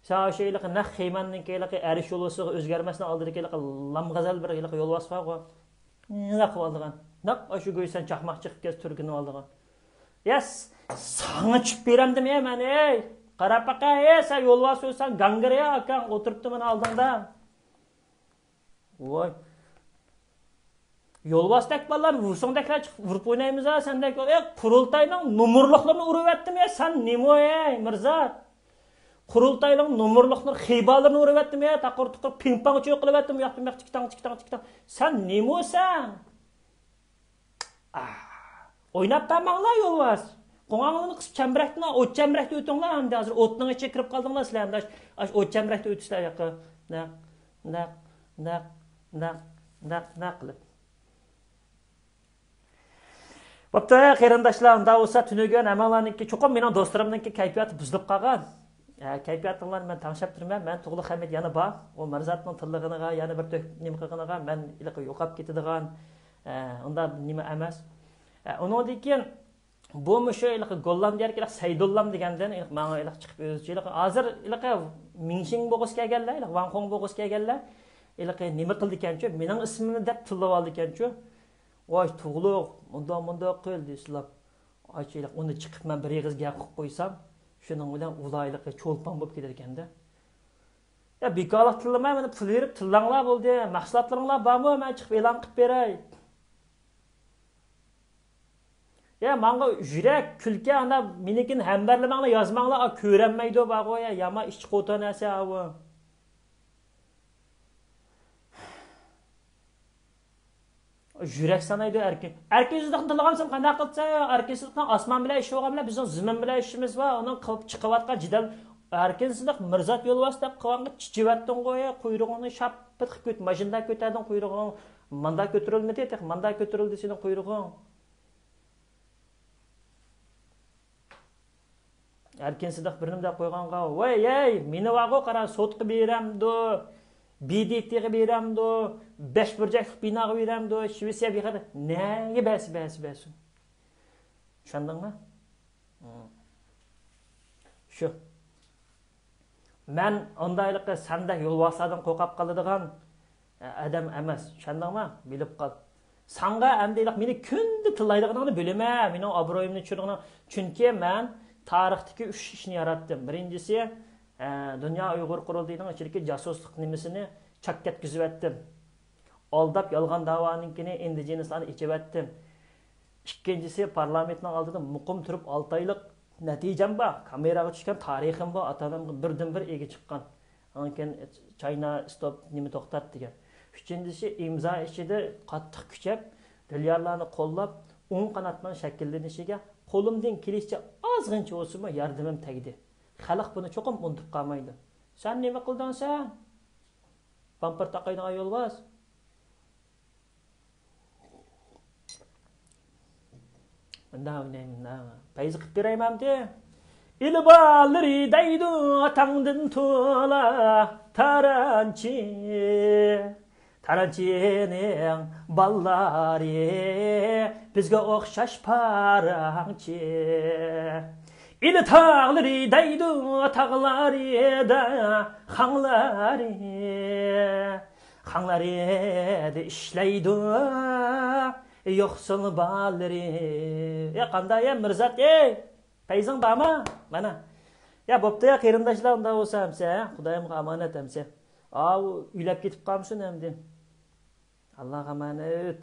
سەن ئاشۇ ھېلىقى نەق خېمەندىكى ھېلىقى ئەرش يولۋىسىغا ئۆزگەرمەسنىڭ ئالدىدىكى ھېلىقى لامغەزەل بىر ھېلىقى يولۋاس بارغۇ. نېمە قىلىۋالىدىغان؟ نەق ئاشۇ گۆيسەن چاقماق چېقىپ كەلسە تۈرگىنىۋالىدىغان. يا س-، ساڭا چۈپ بېرەمدىم، ئەي، مەن، ئەي. قاراپ باقە، ئەي، سەن يولۋاس ئۆلسەڭ گاڭگىر، يا ئاكاڭ ئولتۇرۇپتۇ مانا ئالدىڭدا. ۋاي. يولۋاستەك بالىلار، ۋۇرسۇڭدەكلەر چىقىپ ۋۇرۇپ ئوينايمىز ھە، سەندەك. ئەي، قۇرۇلتاينىڭ نومۇرلۇقلىرىنى ئۇرۇۋەتتىم، ئەي، سەن نېمە، ئەي، مىرزات؟ قۇرۇلتاينىڭ نومۇرلۇقلىرى، خىبالىرىنى ئۇرۇۋەتتىم، ئەي، تاقۇر-تۇقۇر پىڭ-پاڭ چويقىلىۋەتتىم، ئۇياقتىن بۇياققا تىك-تاڭ، تىك-تاڭ، تىك-تاڭ. سەن نېمە سەن؟ ئاھ، ئويناپ بەرمەڭلار يولۋاس. قوڭاڭلىرىنى قىسىپ چەمبىرەكتىن، ئوت چەمبىرەكتە ئۆتۈڭلار ئەمدى. ھازىر ئوتنىڭ ئىچىگە كىرىپ قالدىڭلار سىلەر ئەمدى. ئاش-، ئاش-، ئوت چەمبىرەكتە ئۆتۈسىلەر ئۇياققا. نەق، نەق، نەق، نەق، نەق، نەق قىلىپ. بوپتۇ، قېرىنداشلار، ئۇنداق بولسا تۈنۈگۈن ھەممىڭلارنىڭكى، چوقۇم مېنىڭ دوستلىرىمنىڭكى كەيپىياتى بۇزۇلۇپ قالغان. ئە، كەيپىياتىڭلارنى مەن تەڭشەپ تۇرىمەن. مەن تۇغلۇق ئەمەت يەنە بار. ئۇ مىرزاتنىڭ تىللىغىنىغا، يەنە بىر تۆك نېمە قىلغىنىغا مەن ھېلىقى يوقاپ كېتىدىغان، ئە، ئۇنداق نېمە ئەمەس. ئە، ئۇنىڭدىن كېيىن بۇ مۇشۇ ھېلىقى گوللاندىيەدىكى ھېلىقى سەيدوللام دېگەندىن ھېلىقى ماڭا ھېلىقى چىقىپ ئۆزىچە ھېلىقى ھازىر ھېلىقى مىڭشىڭ بولغۇسى كەلگەنلەر، ھېلىقى ۋاڭخۇڭ بولغۇسى كەلگەنلەر ھېلىقى نېمە قىلدىكەنچۇ، مېنىڭ ئىسمىمنى دەپ تىللاپ ئالدىكەنچۇ. ۋاي تۇغلۇق، مۇنداق مۇنداق قىل دېسىلا. ئاچىلىق ئۇنى چىقىپ مەن بىر ئېغىز گەپ قىلىپ قويسام، شۇنىڭ بىلەن ئۇلار ھېلىقى چولپان بولۇپ كېتىدىكەندە. يا بىكارلىق تىللىماي، مانا پۇل بېرىپ تىللاڭلار بولدى. مەھسۇلاتلىرىڭلار بارمۇ؟ مەن چىقىپ ئېلان قىلىپ بېرەي. يا ماڭا يۈرەك، كۈلكە، ئانا مېنىڭكىنى ھەمبەرلىمەڭلار، يازماڭلار، ئا، كۆرەلمەيدۇ بارغۇ، يا يامان ئىچ قوتان ئەسە ئاۋۇ. يۈرەك سانايدۇ ئەركىن. ئەركىن سىدىقنى تىللىغانسەن قانداق قىلسا، ئەركىن سىدىقنىڭ ئاسمان بىلەن ئىشى بولغان بىلەن بىزنىڭ زېمىن بىلەن ئىشىمىز بار. ئۇنىڭ قىلىپ چىقىۋاتقان جېدەل، ئەركىن سىدىق مىرزات يولۋاس دەپ قىلغانغا چىچىۋەتتىڭغۇ، قۇيرۇغۇڭنى شاپپىدە قىلىپ كۆت-، ماشىنىدا كۆتەردىڭ قۇيرۇغۇڭ. ماندا كۆتۈرۈلمىدى، تېخى ماندا كۆتۈرۈلدى سېنىڭ قۇيرۇغۇڭ. ئەركىن سىدىق بىر نېمە دەپ قويغانغا، ۋاي، ھەي، مېنى بارغۇ قارا، سوتقا بېرەمدۇ، بى دى تىغا بېرەمدۇ، بەش بۇرجەكلىك بىناغا بېرەمدۇ، شىۋېتسىيە بىخەتەر، نەگە بەرسە، بەرسە، بەرسۇن. چۈشەندىڭمۇ؟ شۇ. مەن ئاندايلىقى سەندەك يولۋاسلاردىن قورقۇپ قالىدىغان ئادەم ئەمەس. چۈشەندىڭمۇ؟ بىلىپ قال. ساڭا ئەمدى مېنى كۈندە تىللايدىغىنىڭنى بىلىمەن. مېنىڭ ئابرۇيۇمنى چۈشۈرىدىغىنىڭ. چۈنكى مەن تارىختىكى ئۈچ ئىشنى ياراتتىم. بىرىنچىسى، ئە، دۇنيا ئۇيغۇر قۇرۇلتىيىنىڭ ئىچىدىكى جاسۇسلۇق نېمىسىنى چاك كەتكۈزۈۋەتتىم. ئالداپ يالغان داۋانىڭكىنى ئىندىجېنىسلارنى ئېچىۋەتتىم. ئىككىنچىسى، پارلامېنتنىڭ ئالدىدا مۇقىم تۇرۇپ، ئالتە ئايلىق نەتىجەم بار، كامېراغا چۈشكەن تارىخىم بار، ئاتامغا بىردىنبىر ئىگە چىققان. ئاندىن كېيىن چاينا ستوپ نېمە توختات دېگەن. ئۈچىنچىسى، ئىمزا ئىچىدە قاتتىق كۈچەپ، دىليارلارنى قوللاپ، ئوڭ قاناتنىڭ شەكىللىنىشىگە قولۇمدىن كېلىشىچە ئازغىنچە بولسىمۇ ياردىمىم تەگدى. خەلق بۇنى چوقۇم ئۇنتۇپ قالمايدۇ. سەن نېمە قىلدىڭ سەن؟ پامپىر تاقايدىغان يولۋاس. مۇنداق ئوينايمەن، مۇنداق. پەيزى قىلىپ بېرەيمۇ ئەمدى؟ ئىلى بالىلىرى دەيدۇ تاڭدىن تولا تارانچى. تارانچىنىڭ بالىلىرى بىزگە ئوخشاش پاراڭچى. ئىلى تاغلىرى دەيدۇ تاغلىرىدا خاڭلىرى. خاڭلىرىدا ئىشلەيدۇ يوقسۇل بالىلىرى. يا قانداق يا مىرزات، ئەي؟ پەيزىڭ بارمۇ؟ مانا. يا بوپتۇ يا قېرىنداشلار، ئۇنداق بولسا ئەمسە، خۇدايىمغا ئامانەت ئەمسە. ئاۋۇ ئۆيلەپ كېتىپ قالمىسۇن ئەمدى. ئاللاغا ئامانەت.